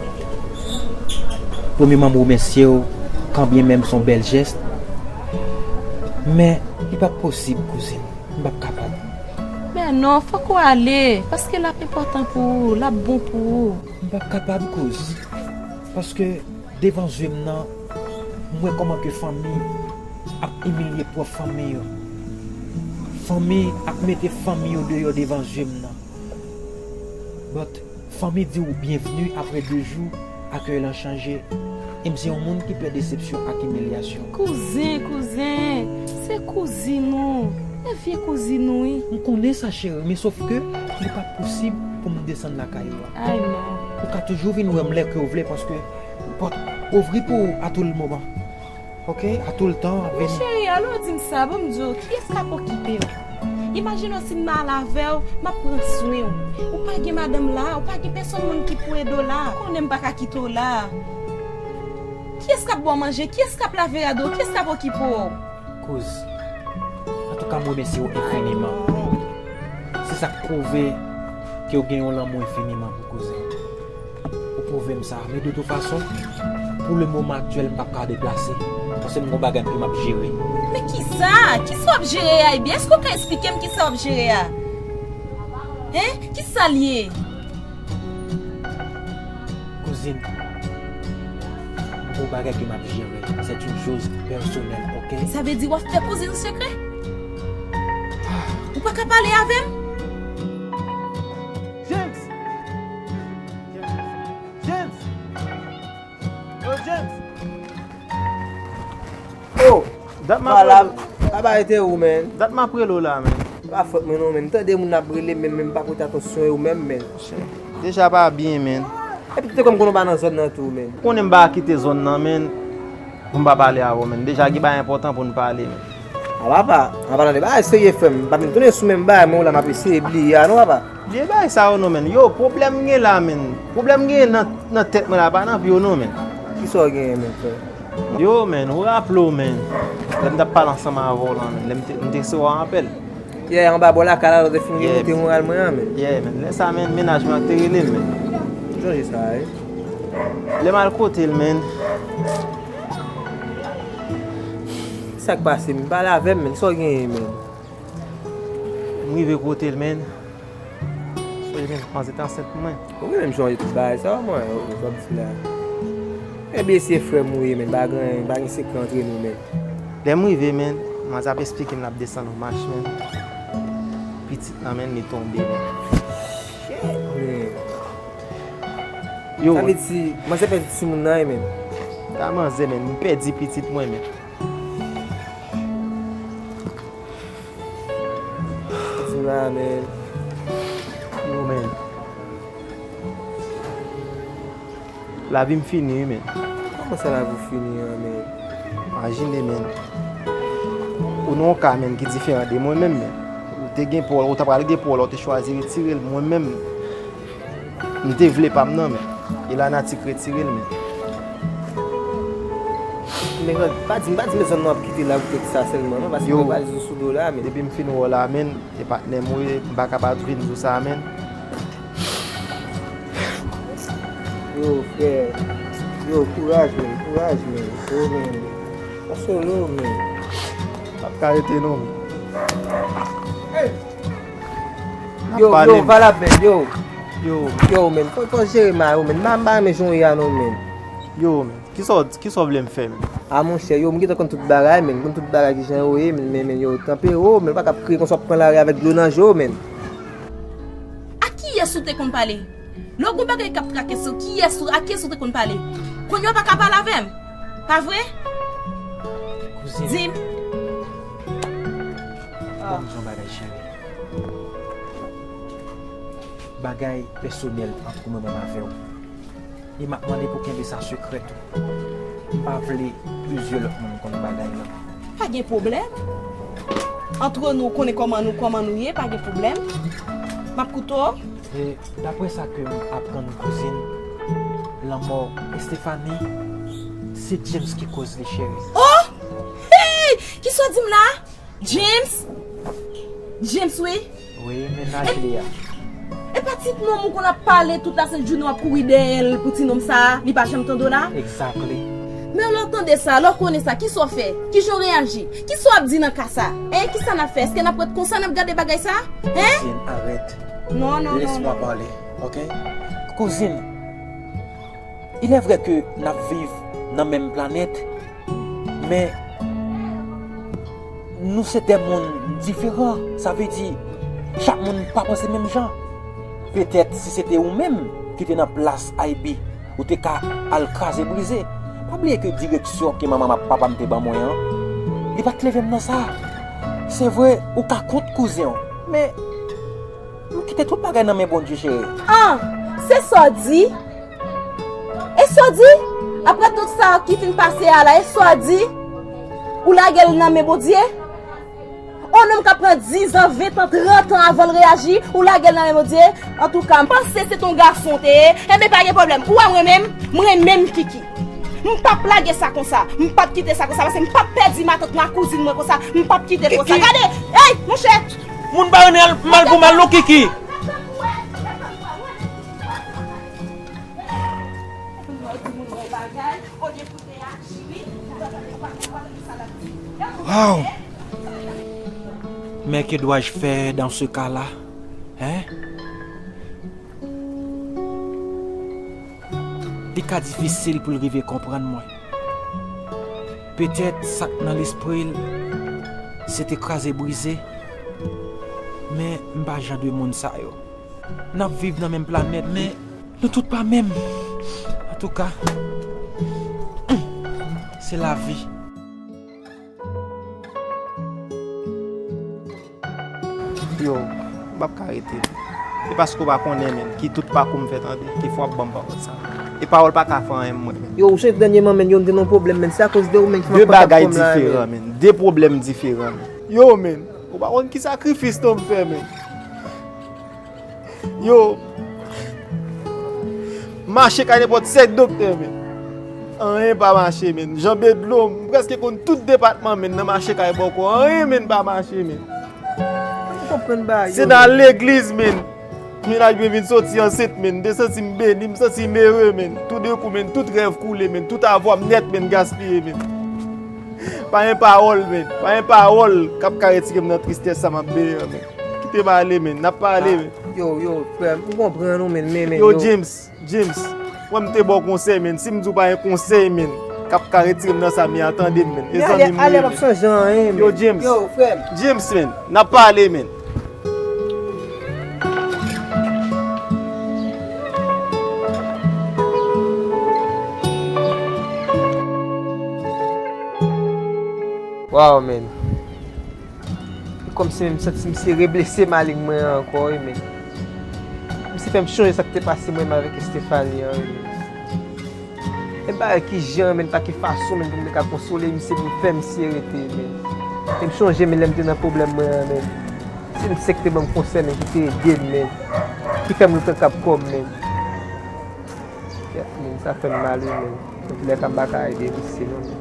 Premyèman, m remèsye w, kanbyen menm se yon bèl jès. Men, li p ap posib, kouzin. M p ap kapab. Men non, fòk ou ale, paske l ap enpòtan pou ou, l ap bon pou ou. M p ap kapab, kouz. Paske devan zye m nan, m wè kòman ke fanmi ap imilye pwòp fanmi yo. Fanmi ap mete fanmi yo deyò devan zye m nan. But, fanmi di w byenvni apre de jou, akèy lan chanje. E m se yon moun ki pè desepsyon ak imilyasyon. Kouzen, kouzen, se kouzin ou. E vye kouzin ou, wi. M konnen sa, cheri, men sòf ke li pa posib pou m desann lakay ou a. Ay, non. Ou ka toujou vin wè m lè ke w vle, paske pòt ouvri pou ou a tout moman. Oke? A tout tan, vini. Men cheri, alò di m sa, ban m di w, kiyès k ap okipe w? Imajine w si m mal avè w, m ap pran swen w. Ou pa gen madanm la, ou pa gen pèsonn moun ki pou ede w la. Ou konnen m pa ka kite w la. Kiyès k ap ba w manje? Kiyès k ap lave rad ou? Kiyès k ap okipe w? Kouz, antouka, m remèsye w enfiniman. Se sa k pwouve ke w gen yon lanmou enfiniman pou kouzen. Ou pwouve m sa. Men de tout fason, pou le moman aktyèl, m p ap ka deplase. Paske m gon bagay ke m ap jere. Men kisa? Kisa w ap jere a, ebyen? Èske w ka esplike m kisa w ap jere a? Hen? Kisa l ye? Kouzin, m gon bagay ke m ap jere. C'est une chose personnelle, oke? Sa vle di w ap fè kouzin ou sekrè? Ou pa ka pale avè m? James! James! Yo, James! Oh! Dat m ap rele w. Papa, e te ou, man? Dat m ap rele w la, man. Se pa fòt mwen non, man. M tande moun ap rele m, men m pa pote atansyon yo menm, man. Deja pa byen, man. Epi, te kwè m konnen w pa nan zòn nan tou, man. Konnen m pa kite zòn nan, man. Pou m pa pale avè w, man. Deja gen bagay enpòtan pou n pale, man. A papa, a pa tande bagay serye, frè m. M pa vin tounen sou menm bagay, mwen ou la m ap eseye bliye a non, papa. Bliye bagay sa yo non, man. Yo, pwoblèm m gen la, man. Pwoblèm m gen nan, nan tèt mwen la, pa nan pye w non, man. Kisa w genyen, man, frè? Yo, man, ou raple w, man. Lè m t ap pale ansanm avè w la, man. Lè m te, m te resevwa yon apèl. Yeah, anba bò lakay la, lè w te fin remonte moral mwen an, man. Yeah, man. Lè sa, man, mennaj mwen an te rele m, man. M sonje sa, wi. Lè m al kote l, man. Sa k pase, man? Pale avè m, man. Sa w genyen, man? M rive kote l, man. Sonje, man, manzè te ansent pou mwen. Ou menm sonje tout bagay sa, mwen, ou, ou, w ap di la. Ebyen, se frè m ou ye, man. Pa gen, pa gen sekrè antre nou, man. Lè m rive, man, manzè ap esplike m l ap desann yon mach, man. Pitit lan, man, li tonbe, man. Shit, man. Yo. Sa vle di, manzè pèdi timoun nan, wi, man. Ta manzè, man, m pèdi pitit mwen, man. Di m la, man. Yo, man. Lavi m fini, wi, man. Kòman sa lavi w fini an, man? Imajine, man. Ou nan yon ka, man, ki diferan de mwen menm, man. Ou te gen pa w, ou ta pral gen pa w la, ou te chwazi retire l. Mwen menm, m te vle pa m nan, men. E lanati k retire l, men. Men, pa di m, pa di m zòn nan w ap kite la poutèt sa sèlman, non, paske mwen pral di w sou do la, men. Depi m fin wè w la, men, e patnè m ou ye, m pa ka pa vin di w sa, men. Yo, frè. Yo, kouraj, men, kouraj, men. Yo, men. Ou solo, men. M ap ka rete, non, men. Yo, yo, valab, men, yo. Yo. Yo, men, fò, fò jere ma yo, men. M pa, m pa renmen jan w ye a, non, men. Yo, men, kisa w, kisa w vle m fè, men? A, monchè, yo, m gentan konn tout bagay, men. M konn tout bagay ki jan yo ye, men, men, men, yo, tanperi, men, pa ka ap kriye konsa w ap pran lari avèk dlo nan je w, men. A kiyès ou te konn pale? Lè w gon bagay k ap trakase w, kiyès ou, a kiyès ou te konn pale? Kounye a w pa ka pale avè m. Pa vre? Kouzin. Di m. Ban m di yon bagay, cheri. Bagay pèsonèl ant mwen menm avè w. E m ap mande pou kenbe sa sekrè tou. M pa vle plizyè lòt moun konn bagay la. Pa gen pwoblèm. Antre nou, ou konnen kòman nou, kòman nou ye, pa gen pwoblèm. M ap koute w. E daprè sa ke m aprann kouzin, lanmò Estefani, se James ki koz li, cheri. Oh! Hey! Kisa w di m la? James? James, wi. Wi, mennaj li a. E pa ti nonm ou konn ap pale tout lasent jounen w ap kouri dèyè l pou ti nonm sa a, li pa janm tande w la? Exactly. Men lè w tande sa, lè w konnen sa, kisa w fè? Kijan w reyaji? Kisa w ap di nan ka sa? Hein, kisa n ap fè? Èske n ap ret konsa n ap gade bagay sa? Hein? Kouzin, arrête. Non, non, non, non. Laisse-moi parler, ok? Kouzin, il est vrai que n ap viv nan menm planèt, men nou se de moun diferan. Sa vle di, chak moun pa panse menm jan. Petèt, si se te ou menm ki te nan plas Ivy, ou te ka al kraze brize. Pa bliye ke direksyon ke manman m ak papa m te ban mwen an, li pa t leve m nan sa. Se vre, ou ka kont kouzen w, men m kite tout bagay nan men Bondye, cheri. An, se sa w di? E sa w di? Apre tout sa ki fin pase a la, e sa w di? Ou lage l nan men Bondye? On nonm k ap pran diz an, ven tan, trant an avan l reyaji, ou lage l nan men Bondye? Antouka, m panse se t on gason w te ye. Enben, pa gen pwoblèm. Ou wè mwen menm, mwen menm Kiki. M p ap lage sa konsa. M p ap kite sa konsa, paske m p ap pèdi matant mwen ak kouzin mwen konsa. M p ap kite l konsa. Kiki! Gade! Ey, monchè! Moun pa rele mal pou mal non, Kiki. Waw! Mais que dois-je faire dans ce cas-là? Hein? Li ka difisil pou l rive konprann mwen. Petèt sa k nan lespri l, se te kraze brize. Men m pa jan de moun sa yo. N ap viv nan menm planèt, men nou tout pa menm. Antouka, se lavi. Yo, m p ap ka rete. E paske w pa konnen, menn, ki tout pakou m fè tande, ki fwa w ap ban m pawòl sa. E pawòl pa ka fè anyen mwen, menn. Yo, ou sonje dènyèman, menn, yo, m te nan yon pwoblèm, menn. Se akoz de ou, menn, ki fè m pa ka pran la, menn. De bagay diferan, menn. De pwoblèm diferan, menn. Yo, menn, ou pa konn ki sakrifis non m fè, menn. Yo, mache kay nenpòt sèt doktè, men anyen pa mache, men. Janbe dlo, m prèske konn tout depatman, men, nan mache kay bòkò. Anyen, men, pa mache, men. Ou konprann bagay yo, men. Se nan legliz, men. Mennaj mwen vin soti ansent, men. M te santi m beni, m santi m ere, men. Toudenkou, men, tout rèv koule, men. Tout avwa m nèt, men, gaspiye, men. Pa gen pawòl, men. Pa gen pawòl k ap ka retire m nan tristès sa m ap benyen an, men. Kite m ale, men. N ap pale, men. Yo, yo, frè m, ou konprann ou, men, men, men, yo, yo. James, James, wè m te ba w konsèy, men. Si m di w pa gen konsèy, men, k ap ka retire m nan sa m ye a, tande m, men. E zanmi m ou ye, men. Ale p ap chanje anyen, men. Yo, James. Yo, frè m. James, men. N ap pale, men. Waw, men. E kòmsi menm m santi misye reblese maleng mwen an ankò, wi, men. Misye fè m chonje sa k te pase mwen menm avèk Estefani an, wi, men. E bagay ki jan, men, pa ki fason, men, pou m te ka konsole misye, pou m fè misye rete, men. E m chonje, men, lè m te nan pwoblèm mwen an, men. Se misye k te ban m konsèy, men, ki te ede m, men. Ki fè m reprann kòb kò m, men. Kèt, men, sa fè m mal, wi, men. Nan tout lè ka m pa ka ede misye, non, men.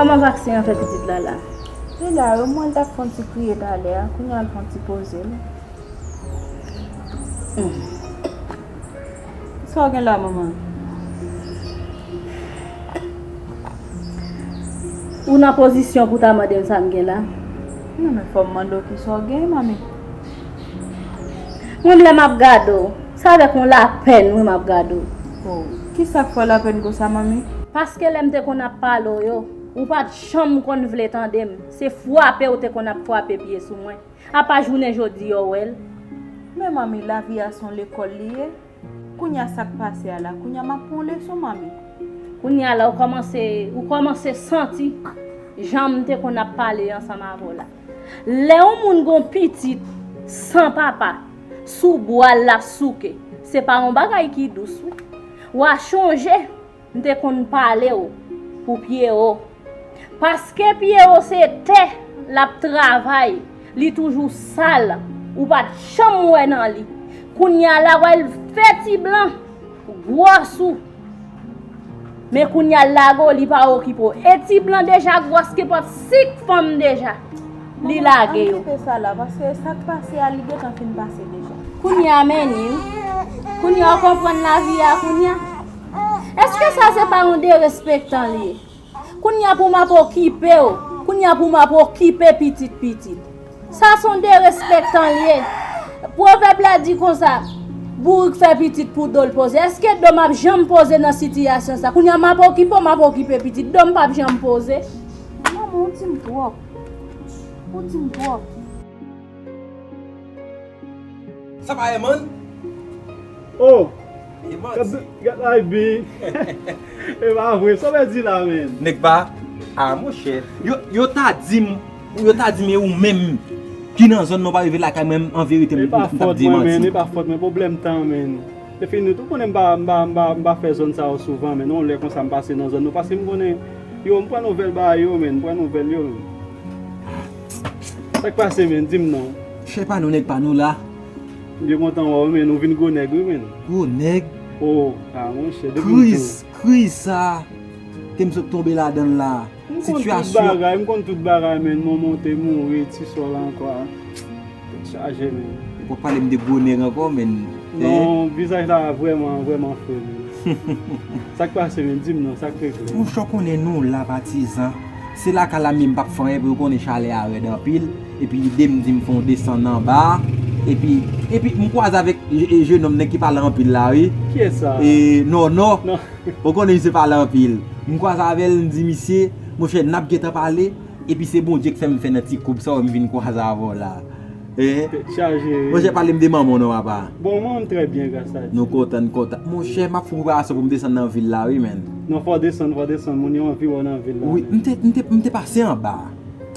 Kòman vaksen an fè pitit la la? Li la wi, mwen l t ap fè yon ti kriye talè a, kounye a l fè yon ti poze l. Hmm. Sa w gen la, manman? Ou nan pozisyon pou w ta mande m sa m gen la? Non, men fò m mande w kisa w gen, manmi. Mwen, lè m ap gade w, se avèk yon lapèn, wi, m ap gade w. Oh, kisa k fè w lapèn konsa, manmi? Paske lè m te konn ap pale w yo, ou pa t janm konn vle tande m. Se frape ou te konn ap frape pye sou mwen. Apa jounen jodi a w wè l? Men manmi, lavi a se yon lekòl li ye. Kounye a sa k pase a la, kounye a m ap pran yon leson, manmi. Kounye a la, ou kòmanse, ou kòmanse santi jan m te konn ap pale ansanm avè w la. Lè yon moun gon pitit san papa, sou bwa l l ap souke, se pa yon bagay ki dous, wi. W a chonje, m te konn pale w pou Pyero. Paske Pyero se tè, l ap travay, li toujou sal, ou pa t janm wè nan li. Kounye a la, w al fè ti blan, gwòs ou. Men kounye a l lage w, li pa okipe w. E ti blan deja gwòs ke pòt sik fanm deja. Li lage yo. Ann kite sa la, paske sa k pase a, li gentan fin pase deja. Kounye a, men, wi. Kounye a, w konprann lavi a, kounye a. Èske sa se pa yon derespektan li ye? Kounye a pou m ap okipe w. Kounye a pou m ap okipe pitit pitit. Sa se yon derespektan li ye. Pwovèb la di konsa, bourik fè pitit pou do l poze. Èske do m ap janm poze nan sitiyasyon sa? Kounye a m ap okipe w, m ap okipe pitit. Do m p ap janm poze. Manman, ou di m twòp. Ou di m twòp. Sa pa Herman? Oh! Gad, gad Ivy. E pa vre, sa w vle di la, men? Nèg pa, ah, monchè. Yo, yo ta di m, yo ta di m e ou menm ki nan zòn nan, w pa rive lakay mwen, an verite, m, m t ap di manti. E pa fòt mwen, men, e pa fòt mwen, pwoblèm tan, men. Se fini, tou konnen m pa, m pa, m pa, m pa fè zòn sa yo souvan, men yon lè konsa m pase nan zòn nou, paske m konnen, yo, m pran nouvèl bagay yo, men, m pran nouvèl yo, men. Sa k pase, men? Di m non. Chè pa nou, nèg pa nou la. M byen kontan wè w, men. Ou vin gwo nèg, wi, men. Gwo nèg? Oh, ah, monchè, depi m tou. Kriz, kriz sa. Ke m sot tonbe ladan l la. M konn tout bagay, m konn tout bagay, men. Manman te mouri, ti sò la ankò. Tèt chaje, men. Ou pa pale m de gwo nèg ankò, men. Non, vizaj la vrèman, vrèman fre, men. Sa k pase, men? Di m non, sa k regle? Monchè, w konnen nou la, patizan. Se lakay la, men m p ap fè anyen pou yo konnen chalè a rèd anpil. Epi ide m di m fè yon desann anba. Epi, epi m kwaze avèk je-, je-, jenòm nèg ki pale anpil la, wi. Kiyès sa? E, Nònò. Non. Ou konnen misye pale anpil. M kwaze avè l, m di misye, monchè, n ap gentan pale. Epi se Bondye k fè m fè nan ti koub sa, w m vin kwaze avè w la. Eh? Tèt chaje, wi. Monchè, pale m de manman w non, papa. Bon, manman m trè byen, gras a Dye. Nou kontan, n kontan. Monchè, m ap fè preparasyon pou m desann nan vil la, wi, men. Non, fò w desann, fò w desann. Moun yo anvi wè w nan vil la, wi, men. M te, m te, m te pase anba.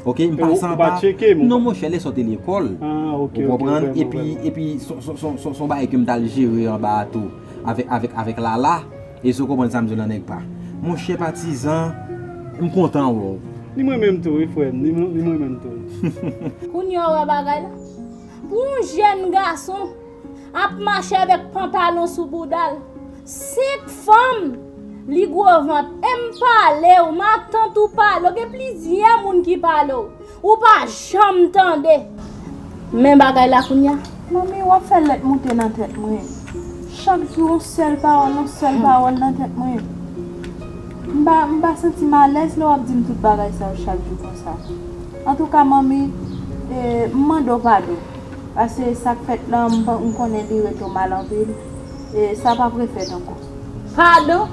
Ok, m pase anba. Ou pa tcheke m? Non, monchè, lè sa w te lekòl. Ah, ok, ok, vrèman, vrèman. Ou konprann? Epi, epi, se, se, se, se, se yon bagay ke m t al jere anba a tou. Avèk, avèk, avèk Lala. E si w konprann sa m di w la, nèg pa. Monchè patizan, m kontan wè w. Ni mwen menm tou, wi, frè m. Ni mwen, ni mwen menm tou. Kounye a w wè bagay la? Pou yon jèn gason ap mache avèk pantalon sou bouda l, senk fanm, li gwo vant. E m pale w, matant ou pale w, gen plizyè moun ki pale w. Ou pa janm tande. Men bagay la kounye a. Manmi, w ap fè lèt moute nan tèt mwen. Chak jou, yon sèl pawòl, yon sèl pawòl nan tèt mwen. M pa, m pa santi m alèz lè w ap di m tout bagay sa yo chak jou konsa. Antouka, manmi, e, m mande w padon. Paske sa k fèt la, m, m konnen li rete w mal anpil. E sa p ap refèt ankò. Padon?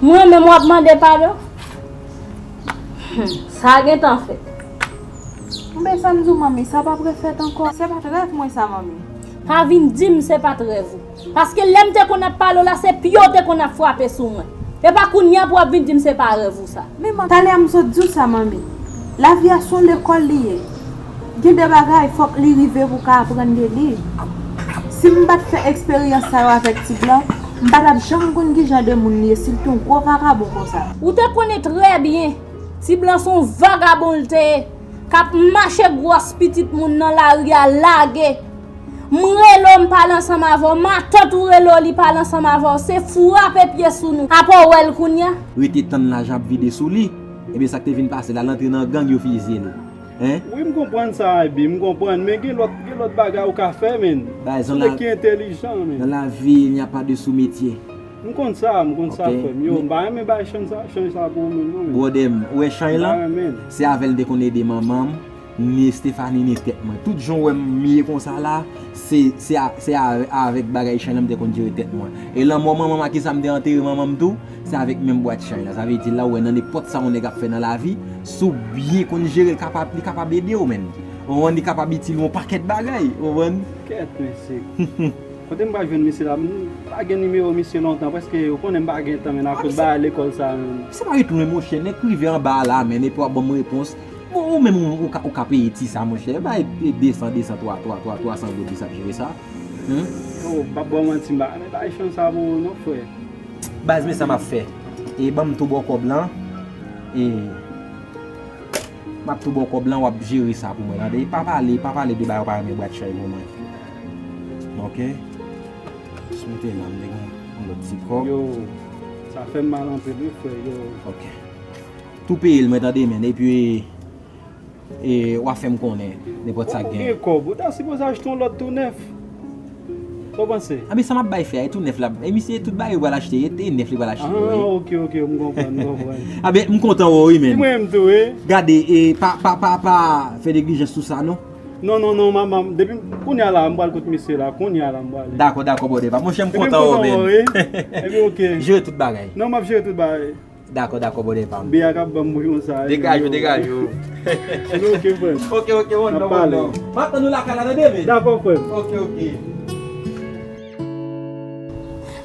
Mwen menm w ap mande padon? Hmm, sa gentan fèt. Oubyen sa m di w, manmi, sa p ap refèt ankò. Se pa t rèv mwen sa, manmi. Pa vin di m se pa t rèv ou. Paske lè m te konn ap pale w la, se pye w te konn ap frape sou mwen. E pa kounye a pou w ap vin di m se pa rèv ou sa. Men man, talè a m sot di w sa, manmi. Lavi a se yon lekòl li ye. Gen de bagay, fòk li rive pou w ka aprann de li. Si m pa t fè eksperyans sa yo avèk Ti Blan, m pa t ap janm konn ki jan de moun li ye, si l te yon gwo vagabon konsa. Ou te konnen trè byen, Ti Blan se yon vagabon l te ye, k ap mache gwòs pitit moun nan lari a lage. M rele w, m pale ansanm avè w, matant ou rele w, li pale ansanm avè w, se frape pye sou nou. Apa w wè l kounye a? Rete tann lajan ap vide sou li. Ebyen sa k te vin pase la, l antre nan gang, yo fizye l. Hein? Wi, m konprann sa, Abi, m konprann, men gen lòt, gen lòt bagay ou ka fè, men. Bay zon la, nèg ki entèlijan, men. Dans la vie, il n'y a pas de sous-métier. M konn sa, m konn sa, ok, frè m. Yo, m pa renmen bay chanj sa, chanj sa pou ou menm, non, men. Bwòdè m, ou wè chanj lan? M pa renmen. Se avè l m te konn ede manman m. Ni Estefani, ni tèt mwen. Tout jan w wè m ye konsa la, se, se a, se a, avèk bagay chanj lan m te konn jere tèt mwen. E lanmò manman m, a kisa m te antere manman m tou? Se avèk menm bwat chanj la. Sa vle di la, w wè nan nenpòt sa yon nèg ap fè nan lavi, si w byen konn jere l, kapab, li kapab ede w, menn. Ou konprann? Li kapab itil w yon pakèt bagay, ou konprann? Kèt, mesye. Kote m pral jwenn misye la? M pa gen nimewo misye lontan, prèske ou konnen m pa gen tan, menn, akoz bagay lekòl sa, menn. Se pa retounen, monchè, nèg rive anba a la, menn, epi w ap ban m repons. Bon, ou menm, ou, ou ka, ou ka peye ti sa, monchè. Bay de san, de san, twa, twa, twa, twa san goud, li sa ap jere sa. Humm? Oh, m p ap ba w manti, m pa renmen bay chanj sa pou ou non, frè. Baz, men sa m ap fè. E ban m tou ba w kòb lan. E m ap tou ba w kòb lan, w ap jere sa pou mwen, tande? Pa pale, pa pale de bagay ou pa renmen bwat chanj pou mwen. Ok? Jis mete la, m te gen yon lòt ti kòb. Yo, sa fè m mal anpil, wi, frè, yo. Ok. Tou peye l, mwen, tande, menn. Epi, E w a fè m konnen nenpòt sa k genyen. Ou gen kòb, ou ta sipoze achte yon lòt tou nèf. Sa w panse? Abi, sa m ap bay fè a, e tou nèf la. E misye, tout bagay li pral achte, e, e nèf li pral achte yo, wi. Ah, ok, ok, m konprann, m konprann. Abi, m kontan wè w, wi, men. Mwen menm tou, wi. Gade, e, pa, pa, pa, pa fè neglijans sou sa, non. Non, non, non, manman, depi kounye a la, m pral kot misye la, kounye a la, m prale. Dakò, dakò, brother pa m. Monchè, m kontan wè w, men. Epi, ok. Jere tout bagay. Non, m ap jere tout bagay. Dakò, dakò, brother pa m. Bè a k ap ban m bouyon sa. Degaje w, degaje w. Epi, ok, frè m. Ok, ok, bon, bon, bon. M ap tann ou lakay la, tande, men. Dakò, frè m. Ok, ok.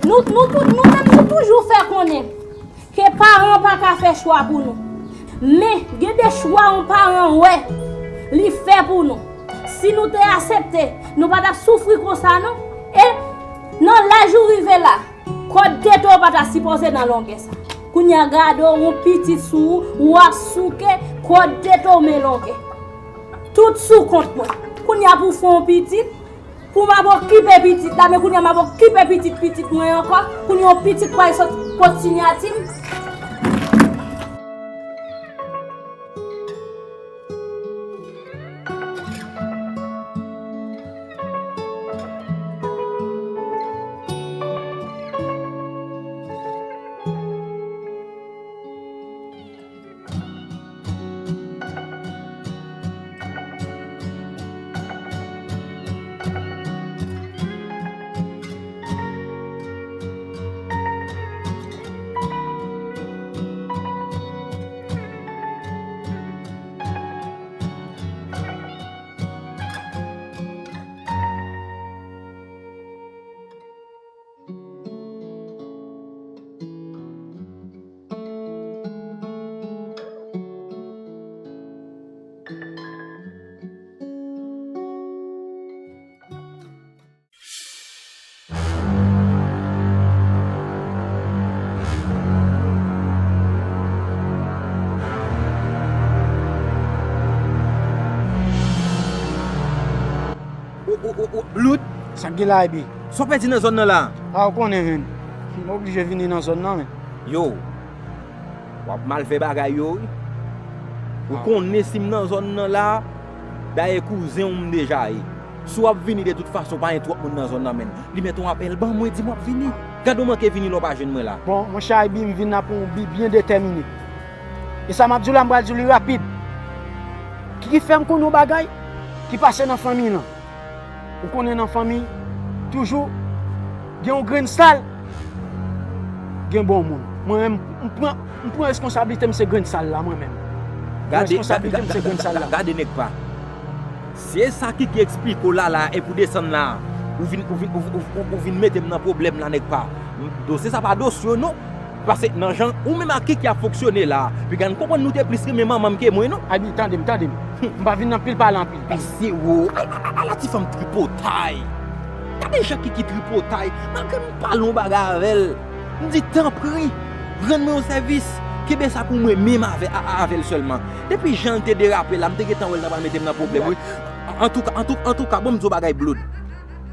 Nou, nou, tou- nou menm, nou toujou fè konnen ke paran pa ka fè chwa pou nou. Men, gen de chwa yon paran wè li fè pou nou. Si nou te aksepte, nou pa t ap soufri konsa, non. E nan laj ou rive la, kòd tete w pa ta sipoze nan longè sa. Kounye a gade w, yon pitit sou ou, w ap souke, kòd tete w men longè. Tout sou kont mwen. Kounye a pou fè yon pitit, pou m ap okipe pitit la, men kounye a m ap okipe pitit pitit mwen ankò, kounye a yon pitit pral sot pot sinyati m. Ou, ou, ou, ou, Blood? Sa k gen la, Ebi? Sa w pèdi nan zòn nan la? A, ou konnen, men. M oblije vini nan zòn nan, men. Yo, w ap mal fè bagay yo, wi. Ou konnen si m nan zòn nan la, dayè kouzen w m deja ye. Si w ap vini de tout fason, pa gen twòp moun nan zòn nan, men. Li mete yon apèl ban mwen, di m w ap vini. Gade w manke vini lè w pa jwenn mwen la. Bon, monchè Ebi, m vin la pou yon bi byen detèmine. E sa m ap di w la, m pral di w li rapid. Ki, ki fè m konnen yon bagay ki pase nan fanmi lan. Ou konnen nan fanmi, toujou, gen yon grenn sal, gen bon moun. Mwen menm, m pran, m pran reskonsablite m, se grenn sal la, mwen menm. Gade, reskonsablite m, se grenn sal la. Gade nèg pa. Se sa Kiki eksplike w la, la, epi w desann la. Ou vin, ou vin, ou, ou, ou, ou vin mete m nan pwoblèm la, nèg pa. Dosye sa pa dosye w, non. Paske nan jan ou menm ak Kiki ap fonksyone la, piga n konprann nou te plis renmen manman m ke mwen, non. Abi, tande m, tande m. M pa vin nan pil pale anpil. Mesye wo, a, a, a, a la ti fanm tripotay. Gade jan Kiki tripotay. Malgre m pale yon bagay avè l, m di, tanpri, rann mwen yon sèvis. Kenbe sa pou mwen menm avè, a, a, avè l sèlman. Depi jan l te derape la, m te gentan wè l ta pral mete m nan pwoblèm, wi. Antouka, antou-, antouka, bon, m di w bagay, Blood.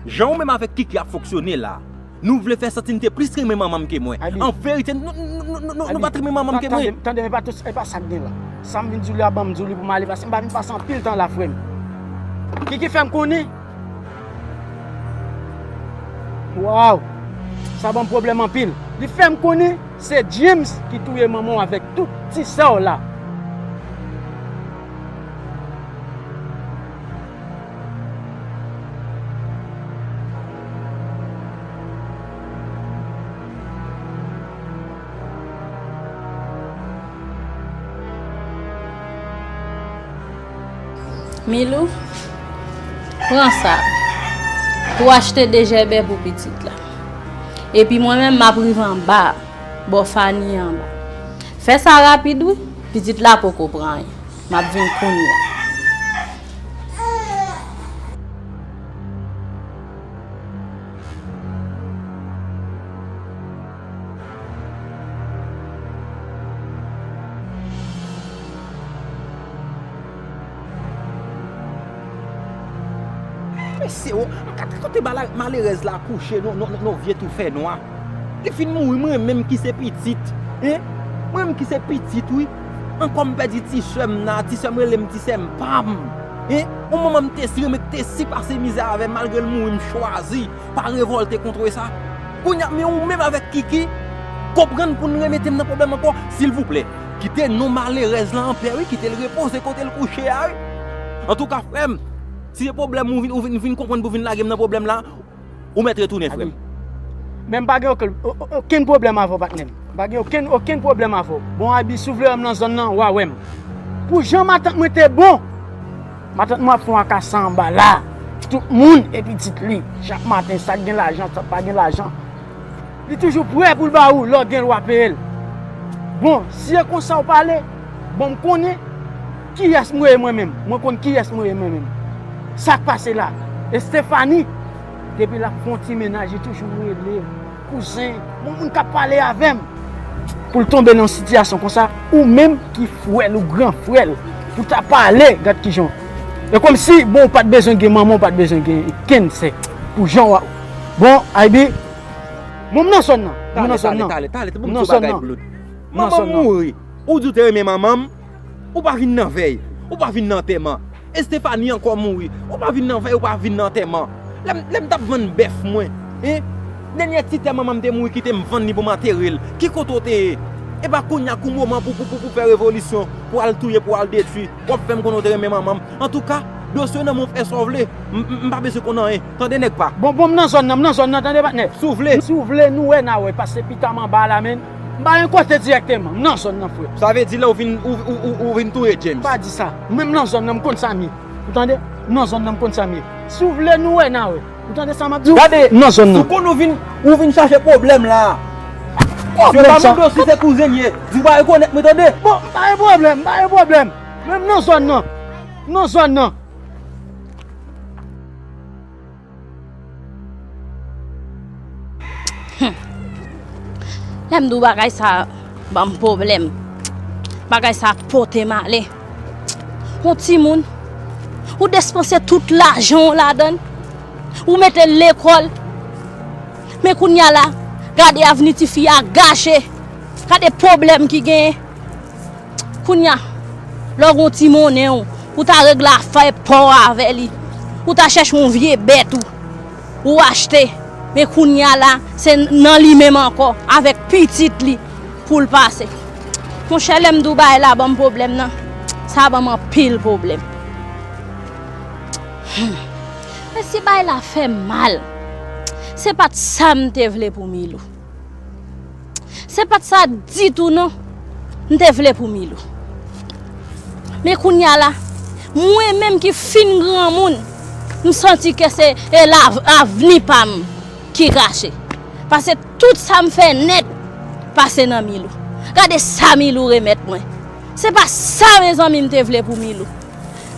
Jan ou menm avèk Kiki ap fonksyone la, nou vle fè santi n te plis renmen manman m ke mwen. An verite, nou, nou, nou, nou, nou pa t renmen manman m ke mwen. Tande, tande, e pa tout, e pa sa k gen la. Sa m vin di w la, ban m di w li pou m ale, paske m pa vin pase anpil tan la, frè m. Kiki fè m konnen. Waw! Sa ban m pwoblèm anpil. Li fè m konnen se James ki touye manman w avèk tout ti sè w la. Milou, pran sa pou w achte de jèbè pou pitit la. Epi mwen menm, m ap rive anba, bò Fani anba. Fè sa rapid, wi, pitit la poko pran anyen. M ap vin kounye a. Mesye, o, gade kote mala-, malerèz la kouche, non, non, non, non, vye tou fè nwa. Li fin mouri, mwen menm ki se pitit, en? Mwen menm ki se pitit, wi. Ankò m pèdi ti sè m nan, ti sè m rele m ti sè m pa m. Hein? Yon manman m te si renmen te si pase mizè avè m, malgre l mouri m chwazi pa revòlte kont sa. Kounye a, men ou menm avèk Kiki, konprann pou n remete m nan pwoblèm ankò, silvouplè. Kite non malerèz lan anpè, wi, kite l repoze kote l kouche a, wi. Antouka, frè m, si se pwoblèm ou vin, ou vin, vin konprann pou vin lage m nan pwoblèm la, ou mèt retounen, frè m. Men m pa gen okenn, o-, o-, okenn pwoblèm avè w, patnè m. M pa gen okenn, okenn pwoblèm avè w. Bon, Abi, si w vle wè m nan zòn nan, w a wè m. Pou jan matant mwen te bon, matant mwen ap fè yon akasa anba la. Tout moun e pitit li. Chak maten, sa k gen lajan, sa k pa gen lajan. Li toujou prè pou l ba ou, lè w gen l, w a peye l. Bon, si e konsa w pale, bon, m konnen kiyès mwen ye mwen menm. Mwen konn kiyès mwen ye mwen menm. Sa k pase la? Estefani, depi l ap fè yon ti mennaj, li toujou rele kouzen, yon moun k ap pale avè m. Pou l tonbe nan sitiyasyon konsa, ou menm ki frè l ou gran frè l, pou ta pale, gad kijan. E kòmsi, bon, ou pa t bezwen gen manman, ou pa t bezwen gen kenn sè. Pou jan w a. Bon, Abi, bon, m nan zòn nan. M nan zòn nan. Talè, talè, talè, talè, bon, m nan zòn nan. Manman m mouri. Ou di w te renmen manman m. Ou pa vin nan vèy. Ou pa vin nan antèman. Estefani ankò mouri. Ou pa vin nan vèy, ou pa vin nan antèman. Lè m, lè m t ap vann bèf mwen, hein? Dènyè ti tè manman m te mouri kite m vann li pou m antere l. Ki kote w te ye? E pa kounye a kou moman pou, pou, pou, pou fè revolisyon, pou al touye, pou al detwi. W ap fè m konnen w te renmen manman m. Antouka, dosye w nan men w, fè sa w vle. M, m, m pa bezwen konn anyen. Tande nèg pa. Bon, bon, m nan zòn nan, m nan zòn nan, tande patnè. Si w vle. Si w vle, nou wè n a wè, pase pita m anba la, men. M pa gen kote dirèkteman, m nan zòn nan, frè. Sa vle di la ou vin, ou, ou, ou, ou vin touye James. Pa di sa. Mwen m nan zòn nan, m konn sa m ye. Ou tande? M nan zòn nan, m konn sa m ye. Si w vle, nou wè n a wè. Ou tande sa m ap di w? Gade, m nan zòn nan. Si w konn ou vin, ou vin chache pwoblèm la. Pwoblèm sa. Yo pa mande w si se kouzen m ye. Di w pa rekonèt mwen, tande? Bon, m pa gen pwoblèm, m pa gen pwoblèm. Men m nan zòn nan. M nan zòn nan. Humm. Lè m di w bagay sa ban m pwoblèm. Bagay sa pote m ale. Yon timoun, ou despanse tout lajan w ladan l, ou mete l lekòl. Men kounye a la, gade avni tifi a gache. Gade pwoblèm ki genyen. Kounye a, lè w gen yon ti monnen w, ou ta regle afè pa w avè li. Ou ta chèche yon vye bèt ou, ou achte. Men kounye a la, se nan li menm ankò, avèk pitit li, pou l pase. Monchè, lè m di w bagay la ban m pwoblèm nan, sa ban m anpil pwoblèm. Humm. Men si bagay la fè m mal, se pa t sa m te vle pou Milou. Se pa t sa ditou non, m te vle pou Milou. Men kounye a la, mwen menm ki fin granmoun, m santi ke se e la avni pa m ki gache. Paske tout sa m fè nèt pase nan Milou. Gade sa Milou remèt mwen. Se pa sa, mezanmi, m te vle pou Milou.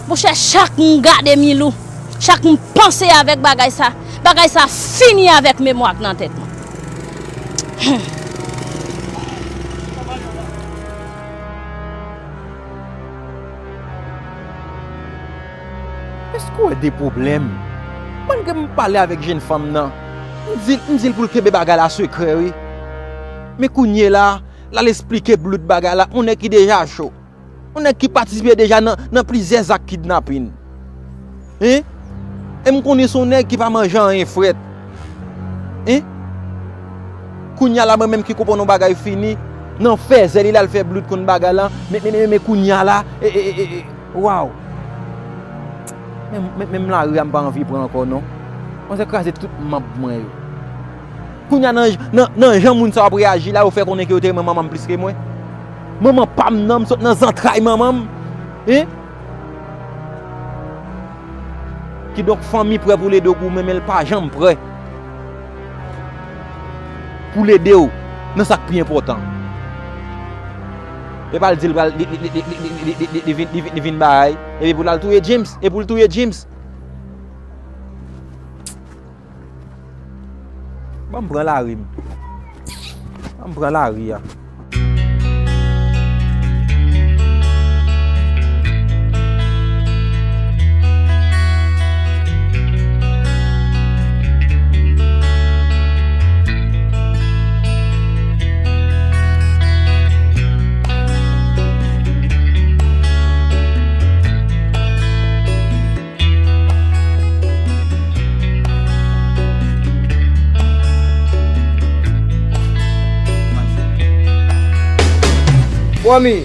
Monchè, chak m gade Milou, chak m panse avèk bagay sa, bagay sa fini avèk memwa k nan tèt mwen. Humm. Èske w wè de pwoblèm? Malgre m pale avèk jenn fanm nan, m di, m di l pou l kenbe bagay la sekrè, wi. Men kounye la, l al esplike Blood bagay la, yon nèg ki deja cho. Yon nèg ki patisipe deja nan, nan plizyè zak kidnapin. Hein? E m konnen se yon nèg ki pa manje anyen frèt. Hein? Kounye a la, mwen menm ki konprann yon bagay fini, nan fèzè li, l al fè Blood konn bagay la, men, men, men, men kounye a la, e, e, e, e, e, waw. Men, men, menm lari a, m pa anvi pran ankò, non. Manzè kraze tout manm mwen yo. Kounye a nan, nan, nan jan moun sa yo ap reyaji la, yo fè konnen ke yo te renmen manman m plis ke mwen. Manman pa m nan, m sot nan zantray manman m. Hein? Kidonk, fanmi prè pou l ede w goumen, men l pa janm prè pou l ede w nan sa k pi enpòtan. E pa l di l pral, li, li vin, li vin, li vin bay, epi pou l al touye James, e pou l touye James. Ban m pran lari m. Ban m pran lari a. Promi.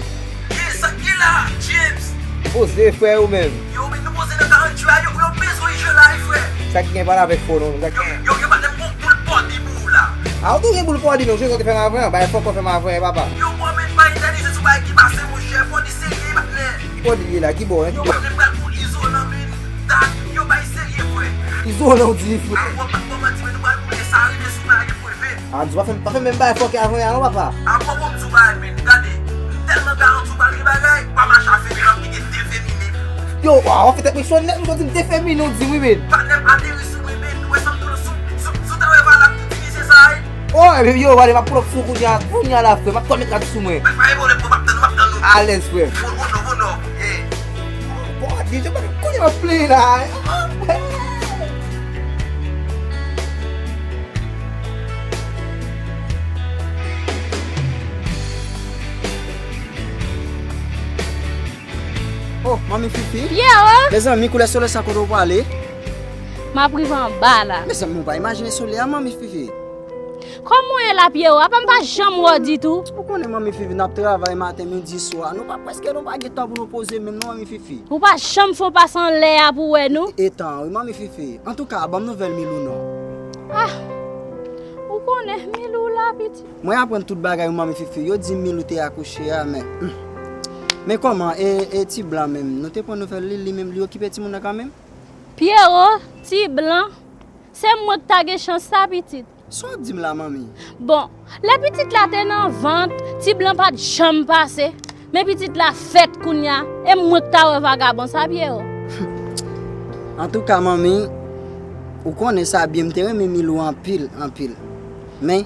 Ki sa ki la, James? Poze, frè, ou menm? Yo, men nou poze nan karant jou a, yo, yo bezwen jwe la, wi, frè. Sa ki gen pale avèk fò, non? Sa ki Yo, gen? Yo, yo pa menm gon boul pòdi pou ou la. A, ou tou gen boul pòdi, non? Se sa te fè m avè, bay fòk ou fè m avè, papa. Yo, bò, men pa italize sou bagay ki pase, monchè. Pòdi serye, patnè. Ki pòdi li ye la? Ki bò, hein? Ki Yo, bò? Patnè, m pral pou izolan, men. Dat, yo, bay serye, frè. Izolan, ou di, frè. A, bò, pa, bò, manti, men nou pral pou sa rive sou la, gen pwen. A, di pa fè, pa fè menm bagay fòkè avè a non, papa. A, bon, bon, m di w bagay, men, gade, m tèlman garanti w pral gen bagay, pa mache a feminen, w ap kite defeminen. Yo, a, w ap fè tèt mwen cho nèt, m soti m defeminen, w di m wi, men. Patnè m ateri sou mwen, men, ou wè sa m tou sou, sou, sou ta wè valab tou divize sa, wi. O, ebyen, yo, gade, m ap pran sou kounye a, kounye a la, frè, m ap tò met rad sou mwen. Bay, bay, bon, lè m ap tann, m ap tann ou. Alèz, frè. Bon, bon, non, bon, non, eh. Bon, di, yo pa kounye a play la. Oh, manmi Fifi. Pierrot! Mezanmi, koulè solèy sa kote w prale? M ap rive anba la. Mezanmi, ou pa imajine solèy a, manmi Fifi. Kòman w ye la, Pierrot? Apa m pa janm wè w ditou? Ou konnen, manmi Fifi, n ap travay maten, midi, swa. Nou pa prèske nou pa gen tan pou nou poze menm non, manmi Fifi. Ou pa janm fè yon pase anlè a pou wè nou? E, etan, wi, manmi Fifi. Antouka, ban m nouvèl Milou non. Ah! Ou konnen, Milou la, pitit. Mwen aprann tout bagay wi, manmi Fifi. Yo di Milou te akouche a, men, hmm. Men kòman, e, e ti blan menm? Nou te pran nouvèl li, li menm, li okipe timoun nan kanmenm? Pierrot, ti blan, se mwen k ta gen chans sa, pitit. Sa w ap di m la, manmi? Bon, lè pitit la te nan vant, ti blan pa t janm pase. Men pitit la fèt kounye a, e mwen k ta wè vagabon sa, Pierrot. Antouka, manmi, ou konnen sa byen, m te renmen Milou anpil, anpil. Men,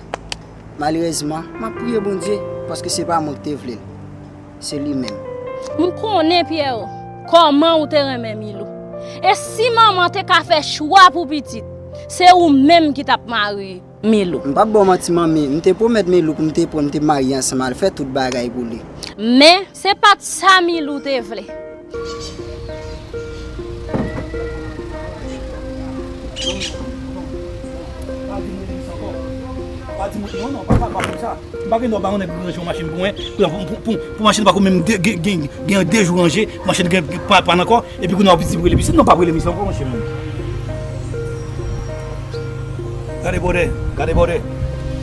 malerezman, m ap priye Bondye, paske se pa mwen ki te vle l. Se li menm. M konnen, Pierrot, kòman ou te renmen Milou. E si manman te ka fè chwa pou pitit, se ou menm ki t ap mari Milou. M p ap ba w manti, manmi. M te pwomèt Milou pou m te pran, m te marye ansanm al fè tout bagay pou li. Men, se pa t sa Milou te vle. Pa di mwen sa ankò. Pa di mwen, non, non, papa, pa fè sa. M pa gen dwa ba yon nèg ranje yon machin pou mwen, pou, pou, pou, pou machin pa ko menm de, gen, gen, gen de jou ranje, machin gen, gen pa, pa nan kò, epi kounye a w ap di m rele misye. Non, pa rele misye ankò, monchè, menm. Gade bòdè, gade bòdè.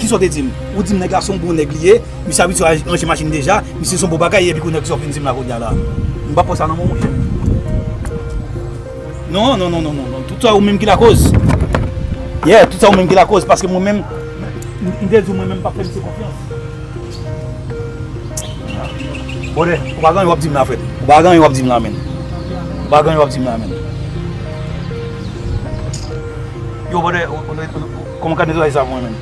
Kisa w te di m? Ou di m nèg la se yon bon nèg li ye, misye abitye ranje machin deja, misye se yon bon bagay, epi kounye a kisa w vin di m la kounye a la? M pa pran sa nan men w, monchè. Non, non, non, non, non, non. Tout sa ou menm ki lakoz. Yeah, tout sa ou menm ki lakoz, paske mwen menm, m, m te di w mwen menm m p ap fè misye konfyans. Bòdè, ou pa gen anyen w ap di m la, frè. Ou pa gen anyen w ap di m la, menm. Ou pa gen anyen w ap di m la, menm. Yo, bòdè, ou, ou, ou, ou, kòman w ka netwaye sa pou mwen, menm?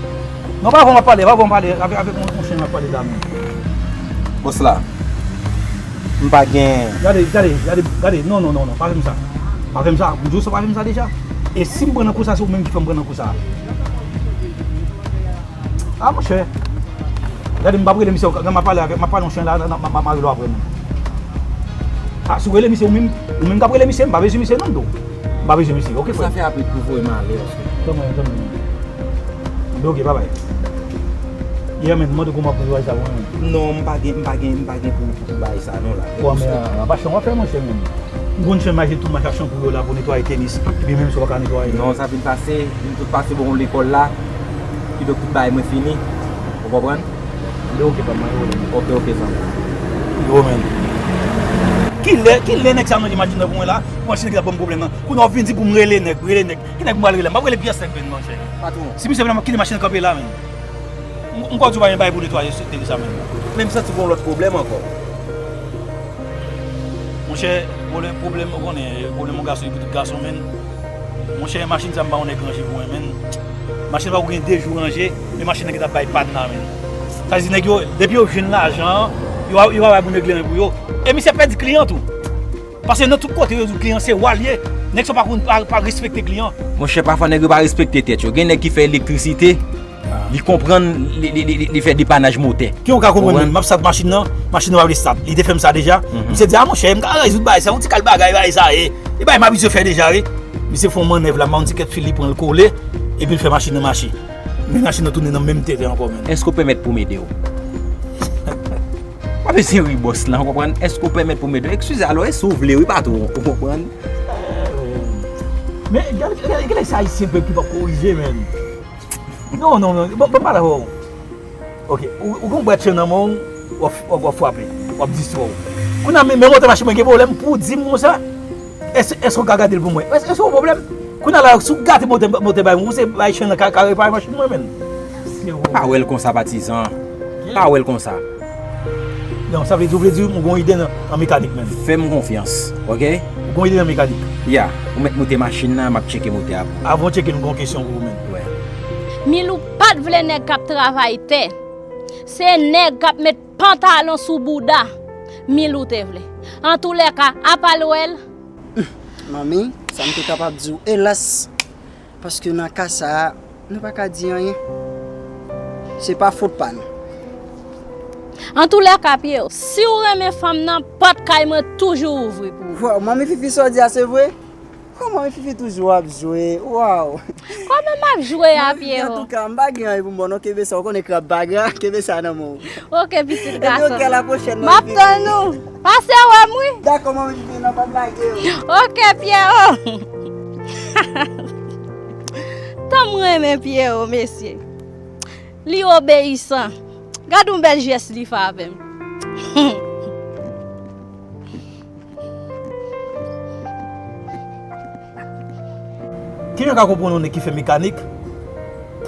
Non, pa avè w m ap pale, pa avè w m pale, avèk, avèk yon, yon chen m ap pale la, menm. Bòs la, m pa gen. Gade, gade, gade, gade, non, non, non, non, pa fè m sa. Pa fè m sa, m di w sa, pa fè m sa deja. E si m pran nan kou sa, se ou menm ki fè m pran nan kou sa. A, monchè. Gade, m p ap rele misye, m ap pale avèk, m ap pale yon chen la, m ap, m ap, m ap mare l apre menm. A, si w rele misye, ou menm, ou menm k ap rele misye, m pa bezwen misye non, m di w. M pa bezwen misye, oke, frè. Sa fè apre pou voye m ale, paske. Tanmen, tanmen. Oke, babay. Yeah, man, mande kòman pou voye sa, mwen menm. Non, m pa gen, m pa gen, m pa gen pou, pou bay sa, non, la. Kòman, a, pa chan w ap fè, monchè, menm. M konn chen mache tout mache ak chanpou yo la pou netwaye tenis, epi menm si w pa ka netwaye. Non, sa vin pase, vin tout pase bon lekòl la, kidonk tout bagay mwen fini, ou konprann? Li oke, pa mwen, yo. Oke, oke, zanmi. Yo, men. Kilè, kilè nèg sa ranje machin nan pou mwen la, pou machin nan ki t ap ban m pwoblèm nan? Kounye a w vin di pou m rele nèg, rele nèg. Ki nèg m pral rele? M ap rele pyès nèg, men, monchè. Patwon. Si misye vin la, m ap kite machin nan kanpe la, men. M, m kwè w di w pa gen bagay pou netwaye, se, se sa menm. Men m santi gon lòt pwoblèm ankò. Monchè, pwoblèm, pwoblèm, ou konnen, pwoblèm yon gason epi tout gason, menn. Monchè, machin sa m ba yon nèg ranje pou mwen, menn. Machin pa pou gen de jou ranje, men machin nan gentan bay pàn la, menn. Sa vle di nèg yo, depi yo jwenn lajan an, yo, yo pa bay pou nèg li anyen pou yo. E misye pèdi kliyan tou. Paske nan tout kote yo di kliyan se wa l ye. Nèg sa pa konn pa, pa respekte kliyan. Monchè, pafwa nèg yo pa respekte tèt yo. Gen nèg ki fè elektrisite, li konprann, li, li, li, li, li fè depanaj motè. Ki yon ka konprann menm, m ap stat machin nan, machin nan pa vle stat. Li te fè m sa deja. Misye di, a monchè, m ka rezoud bagay sa, yon ti kal bagay, bagay sa ye. E bagay m abitye fè deja, wi. Misye fè yon mannèv la, m pa konn ti kèt fil li pran l kole, epi l fè machin nan mache. Men machin nan tounen nan menm tenten ankò, menn. Èske w pèmèt pou m ede w? Mesye wi bòs lan, ou konprann? Èske w pèmèt pou m ede w? Eskize, alò, e si w vle wi, patwon, ou konprann? Men, gade, gade, gade sa Ayisyen pèp ki p ap korije, menn. Non, non, non, bon, bon, pa dakò. Ok, ou, ou gen yon bwat chen nan men w, w ap, w ap, w ap frape, w ap distrè w. Kounye a, men, men motè machin mwen gen pwoblèm pou w di m konsa, èske, èske w ka gade l pou mwen? Èske, èske w pwoblèm? Kounye a la, si w gate motè, motè bay mwen, ou se bay chen nan ka, ka repare machin mwen, menn. Se ou. Pa wè l konsa, patizan. Pa wè l konsa. Non, sa vle di, ou vle di, m gen yon ide nan, nan mekanik, menn. Fè m konfyans, ok? Ou gen yon ide nan mekanik? Ya, ou mèt moute machin nan, m ap tcheke motè a pou ou. Avan w tcheke l, m gen yon kesyon pou ou, menn. Wè. Milou pa t vle nèg k ap travay tè. Se nèg k ap met pantalon sou bouda Milou te vle. Antoulèka, apa l wè l? Manmi, sa m te kapab di w, elas, paske nan ka sa a, nou pa ka di anyen. Se pa fot pa nou. Antoulèka, Pyero, si w renmen fanm nan, pòt kay mwen toujou ouvri pou ou. Waw, manmi Fifi, sa w di a se vre? Kòman Fifi toujou ap jwe? Waw! Kòman m ap jwe a, Pyero? Antouka, m pa gen anyen pou m ba w non, kenbe sa, ou konnen krab pa gra, kenbe sa nan men w. Ok, pitit gason. Epi ok, a la pwochèn, m ap tann ou. Pase wè m, wi. Dakò, manmi Fifi, nan pa blage yo. Ok, Pyero. Tan m renmen Pyero, mesye. Li obeyisan. Gad yon bèl jès li fè avè m. Kijan w ka konprann yon nèg ki fè mekanik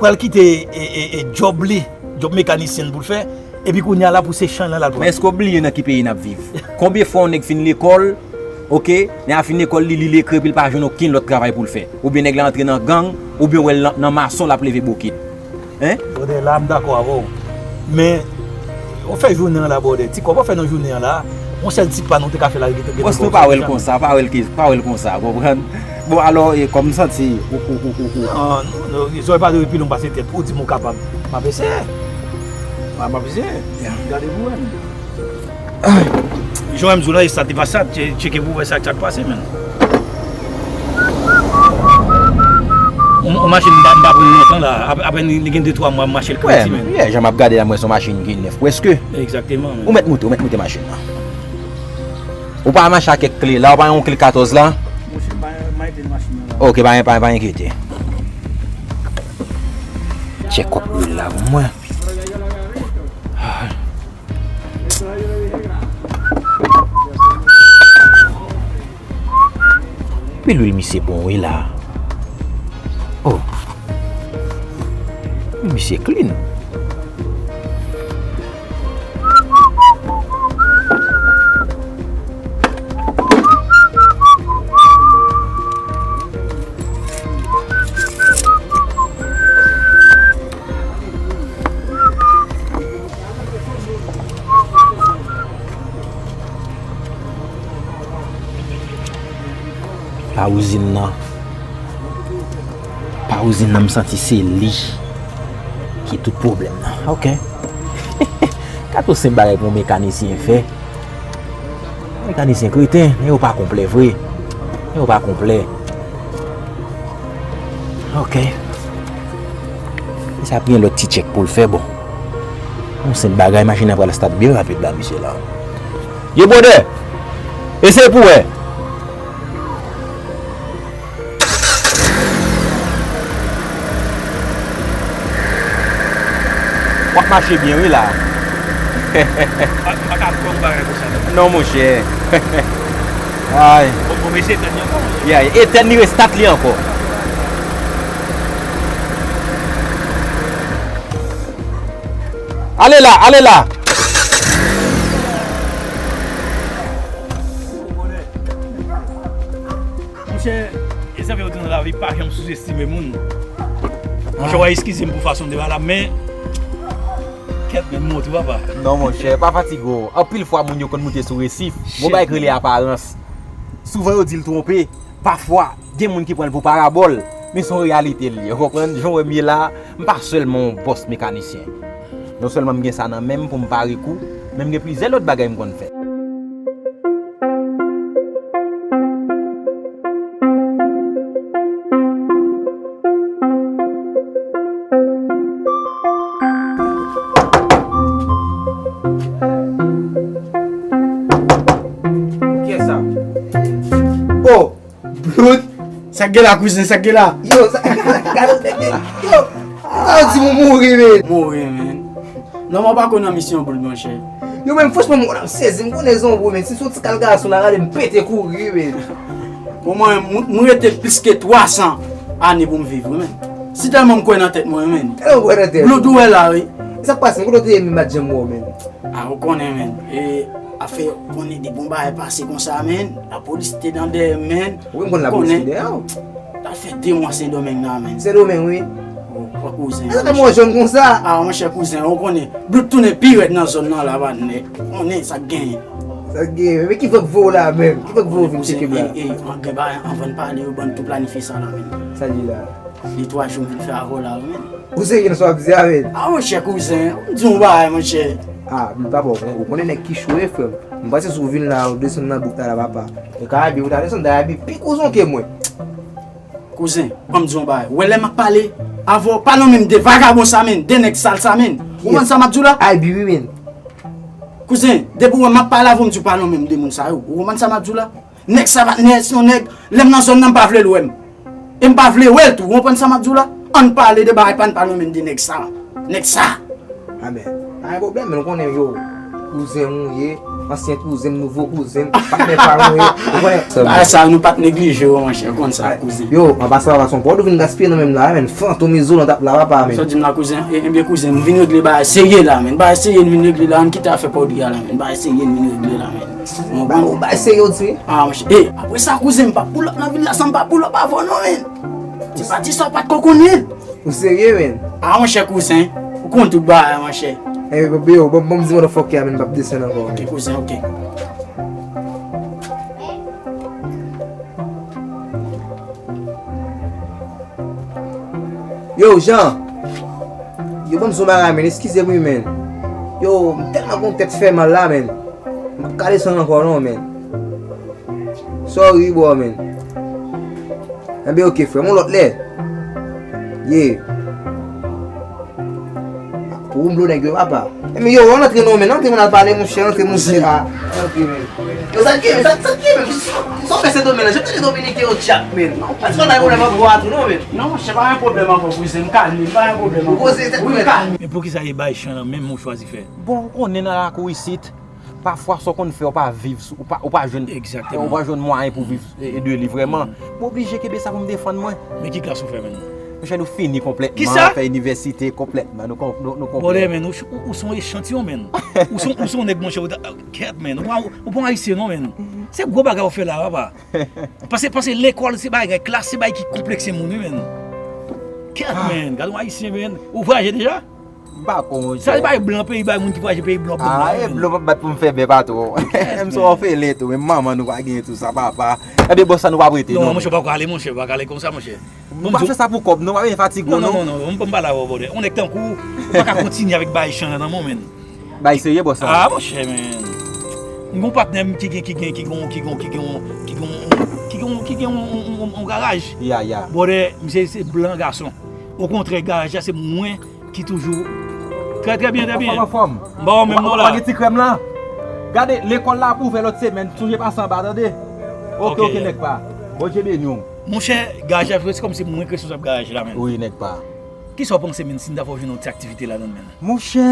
pral kite, e, e, e, djòb li, djòb mekanisyen pou l fè, epi kounye a la pou se chan lan l al pran? Men èske w bliye nan ki peyi n ap viv? Konbyen fwa yon nèg fin lekòl, ok, nèg la fin lekòl li, li li li li, epi l pa jwenn okenn lòt travay pou l fè? Oubyen nèg la antre nan gang, oubyen w wè l nan, nan mason l ap leve bokit. Hein? Brother, la m dakò avè w. Men, ou fè jounen an la, brother. Ti kòb ou fè nan jounen an la, yon sèl ti pa nou te ka fè la, gen, gen. Bòs nou pa wè l konsa, pa wè l ke, pa wè l konsa, konprann? Bon, alò, e, kòm m santi, ou, ou, ou, ou, ou. Non, non, non, zòrèy pa dwe pi long pase tèt. Ou di m ou kapab. M ap eseye. M ap eseye. Gade pou wè. Jan m di w la, e sa te pa sa, tche-, tcheke pou wè sa k pase, menn. On, on machin m pa, m pa pran lontan la, ap-, apèn li gen de twa mwa m mache l kredi, menn. Yeah, jan m ap gade la, m wè se yon machin ki nèf, prèske. Egzakteman, menn. Ou mèt moute, ou mèt moute machin nan. Ou pa mache ak kèk kle la, ou pa yon kle katòz la? Monchè, m pa, m pa enkyete machin nan la. Ok, pa, pa, pa enkyete. Tchèk kòb lwil la pou mwen. Wi, lwil misye bon wi la. Oh. Lwil misye clean. Pa ouzin nan. Pa ouzin nan, m santi se li ki tout pwoblèm nan. Ok. Gad yon senp bagay pou yon mekanisyen fè. Mekanisyen kreten, men yo pa konplè vre. Men yo pa konplè. Ok. Misye ap gen lòt ti tchèk pou l fè, bon. Yon senp bagay, machin nan pral start byen rapid la, misye la. Ye bwodè! Eseye pou wè! W ap mache byen wi la. M pa, m pa ka kwè yon bagay konsa non. Non, monchè. Ay. Bon, bon, mesye, etèn li ankò, monchè. Yeah, etèn li, restat li ankò. Ale la, ale la. Monchè, e sa fè yo di nan lavi, pa janm souzestime moun. Monchè, w a eskize m pou fason de pale la, men kèt, men m montre w, papa. Non, monchè, pa fatige w. Anpil fwa, moun yo konn moute sou resif. Gon bagay k rele aparans. Souvan, yo di l twonpe. Pafwa, gen moun ki pran l pou parabòl, men se yon reyalite l ye. Ou konprann? Jan w wè m ye la, m pa sèlman yon bòs mekanisyen. Non sèlman m gen sa nan men m pou m pare kou, men m gen plizyè lòt bagay m konn fè. Sa k gen la, kouzen, sa k gen la? Yo, sa, gade, gade, yo, sa yo di moun mouri, men. Mouri, men. Non, mwen pa konn nan misyon boul, monchè. Yo, men, franchman, mwen ap sezi, m konnen zonbo, men. Si se yon ti kal gason la, gade, m pete kouri, men. Bon, mwen, m, m rete plis ke twa san ane pou m viv, wi, men. Si tèlman m kwè nan tèt mwen, men. Tèlman w kwè nan tèt ou. Blodou wè la, wi. Sa k pase, m kote w te ye, men, m pa t janm wè w, men. A, ou konnen, men. E, afè, konnen de bon bagay pase konsa, men. Lapolis te nan dèyè, men. Ou menm konn lapolis te dèyè w. Sa fè de mwa Sendomeng nan, men. Sendomeng, wi. Bon, kouzen. E sa fè mwen jèn konsa? A, monchè, kouzen, ou konnen. Blood tounen pi rèd nan zòn nan la, patnè. Konnen sa k genyen. Sa k genyen? Men ki fè k voye w la, menm? Ki fè k voye w vin tcheke m la? E, e, anvan n pale, yo ban n tou planifye sa la, men. Sa l ye la? De twa jou m vin fè avè w la, men. Ou serye nan sa w ap di a, men? A, monchè, kouzen, m di yon bagay, monchè. A, m pa bon, ou konnen nèg ki cho wi, frè m. M panse si w vin la, ou desann nan bouk la, la, papa. E Karabi, ou ta desann Karabi, pi kouzen ke mwen. Kouzen, ban m di yon bagay. Ou wè lè m ap pale avè w, pa nonmen m de vagabon sa, men, de nèg sal sa, men. Ou konprann sa m ap di w la? Ay, bi wi, men. Kouzen, depi w wè m ap pale avè w, m di w pa nonmen m de moun sa yo. Ou konprann sa m ap di w la? Nèg sa, patnè, se yon nèg, lè m nan zòn nan, m pa vle l wè m. E m pa vle wè l tou, ou konprann sa m ap di w la? Ann pale de bagay pa n, pa nonmen m de nèg sa. Nèg sa. Amèn. Pa gen pwoblèm, men nou konnen yo. Kouzen m ou ye, ansyen kouzen m, nouvo kouzen m, patnè pa m ou ye. Ou konnen? Bagay sa, nou pa t neglije yo, monchè, ou konn sa, kouzen. Yo, an pasan, an pasan, pa w vin gaspiye nan menm la, men. Fantom izolan t ap la, papa, men. Sa w di m la, kouzen? E, ebyen, kouzen, m vin regle bagay serye la, men. Bagay serye n vin regle la, ann kite afè pa w di a la, men. Bagay serye n vin regle la, men. Ba ou bay serye w di. A, monchè. E, apre sa, kouzen, m p ap pull up nan vil la san m pa pull up avè w non, men. Se pa di sa w pa t ko konnen. Ou serye, men? A, monchè, kouzen. Ou konn tout bagay, monchè. E, yo, bon, bon, m di motherfucker, men m p ap desann ankò. Ok, kouzen, ok. Yo, Jean. Yo, ban m di w bagay, men. Eskize m wi, men. Yo, m tèlman gon tèt fè mal la, men. M p ap ka desann ankò non, men. Sorry, bro, men. Enben, ok, frè m, yon lòt lè. Yeah. Pou m blo nèg yo, papa. Enben, yo, ann antre non, men. Antre, men, al pale, monchè, antre, monchè. A, antre, men. Yo, sa k ye, men, sa, sa k ye, men. Sa w fè Sendomeng nan? Jan w tande Dominiken yo djab, men. Paske w nan pwoblèm ankò a tou, non, men. Non, monchè, pa gen pwoblèm ankò, kouzen. M kalme, pa gen pwoblèm ankò. Ou poze tèt frèt. Wi, m kalme. Men poukisa e bay chan an menm ou chwazi fè? Bon, ou konnen nan lakou isit, pafwa sa w konn fè, ou pa viv, ou pa, ou pa jwenn, ou pa jwenn mwayen pou viv e, e de li vrèman. M oblije kenbe sa pou m defann mwen. Men ki klas ou fè, menn? Monchè, nou fini konplètman, fè inivèsite konplètman, nou, nou, nou konplè. Bòdè, menn, ou, ou, ou se yon echantiyon, menn. Ou se, ou se yon nèg, monchè, ou ta, kèt, menn. Ou pa, ou pa yon ayisyen, non, menn. Se gwo bagay ou fè la, papa. Pase, pase lekòl, se bagay klas, se bagay ki konplekse moun, wi, menn. Kèt, menn. Gade yon ayisyen, menn. Ou vwayaje deja? M pa ko, monchè. Sa se bay blan peyi, bay moun ki vwayaje peyi blan, blan. A, e blan p ap bat pou m fè bè patwon. M se yon òfelen tou, men manman nou pa gen tou sa, papa. Ebyen, bòs la nou p ap rete non. Non, monchè, ou pa ka ale, monchè, ou pa ka ale konsa, monchè. Nou pa fè sa pou kòb, non, pa vin fatige w, non. Non, non, non, non, m pa pale avè w, bòdè. Yon nèg tankou ou pa ka kontinye avèk bay chan nan, non, menn. Bay serye, bòs la. A, monchè, menn. M gon patnè m ki gen, ki gen, ki gon, ki gon, ki gen, ki gen, ki gen, ki gen yon, yon, yon, yon garaj. Ya, ya. Bòdè, misye se blan gason. Okontrè, garaj la se mwen ki toujou. Trè, trè byen, trè byen. Anfòm, anfòm. M ba w menm non la. Ou pa gen ti krèm la? Gade, lekòl la ap ouvè lòt semèn. Sonje pase anba, tande? Ok, ok, nèg pa. Bondye beni w. Monchè, garaj la, se kòmsi mwen k responsab garaj la, menn. Wi, nèg pa. Kisa w panse, menn, si n ta fè w jwenn yon ti aktivite ladan l, menn? Monchè,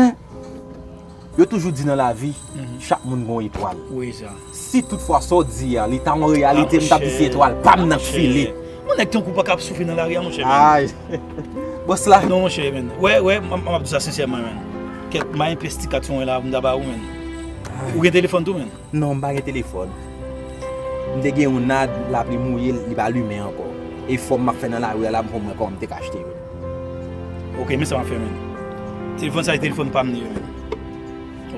yo toujou di nan lavi, chak moun gon etwal. Wi, sa. Si toutfwa sa w di a, li ta yon reyalite, m t ap di se etwal pa m nan k file. Yon nèg tankou w pa ka ap soufri nan lari a, monchè, menn. Ay. Bòs la. Non, monchè, menn. Wè, wè, m, m ap di w sa sensèman, menn. Kèt, m a envesti kat yon la pou m ta ba ou, menn. Ou gen telefòn tou, menn? Non, m pa gen telefòn. M te gen yon nad, lapli mouye l, li pa limen ankò. Efò m ap fè nan lari a la, m konn mwen kòman m te ka achte youn. Ok, men sa m ap fè, menn. Telefòn sa, se telefòn pa m li ye, menn.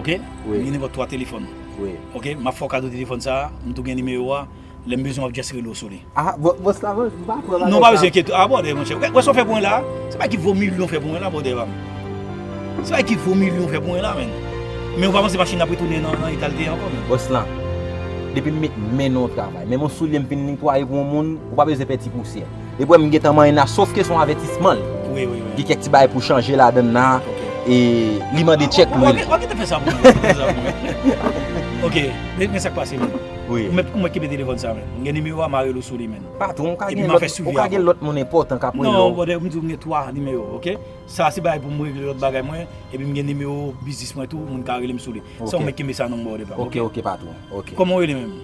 Ok? Wi. M gen nenpòt twa telefòn. Wi. Ok, m ap fè w kado telefòn sa, m tou gen nimewo a. Lè m bezwen, m ap just rele w sou li. A, bò-, bòs la, m pa pran bagay sa. Non, pa bezwen enkyete. A, bòdè, monchè. Wè, wè sa w fè pou mwen la? Se bagay ki vo milyon w fè pou mwen la, bòdè pa m. Se bagay ki vo milyon w fè pou mwen la, menn. Men ou pa panse machin nan ap retounen nan, nan eta l te ye ankò, menn? Bòs la, depi m met men nan yon travay, menm yon soulye m fin netwaye pou yon moun, ou pa bezwen pè ti pousyè. Depi w wè m gentan manyen la, sof ke se yon avètisman l. Wi, wi, wi. Gen kèk ti bagay pou chanje ladan l la, e li mande tchèk lwil. W ap gentan fè sa pou mwen, w ap gentan fè sa pou mwen. Ok, men, men sa k pase, menn. Wi. Ou mèt pou mwen kenbe telefòn sa, men. M gen nimewo a, m a rele w sou li, men. Patwon, ou ka gen lòt, ou ka gen lòt moun enpòtan k ap rele w. Non, brother, m di w m gen twa nimewo, oke? Sa se bagay pou m regle lòt bagay mwen, epi m gen nimewo biznis mwen tou, moun ka rele m sou li. Sa ou mèt kenbe sa nan men w, brother, oke? Oke, oke, patwon. Oke. Kòman w rele menm?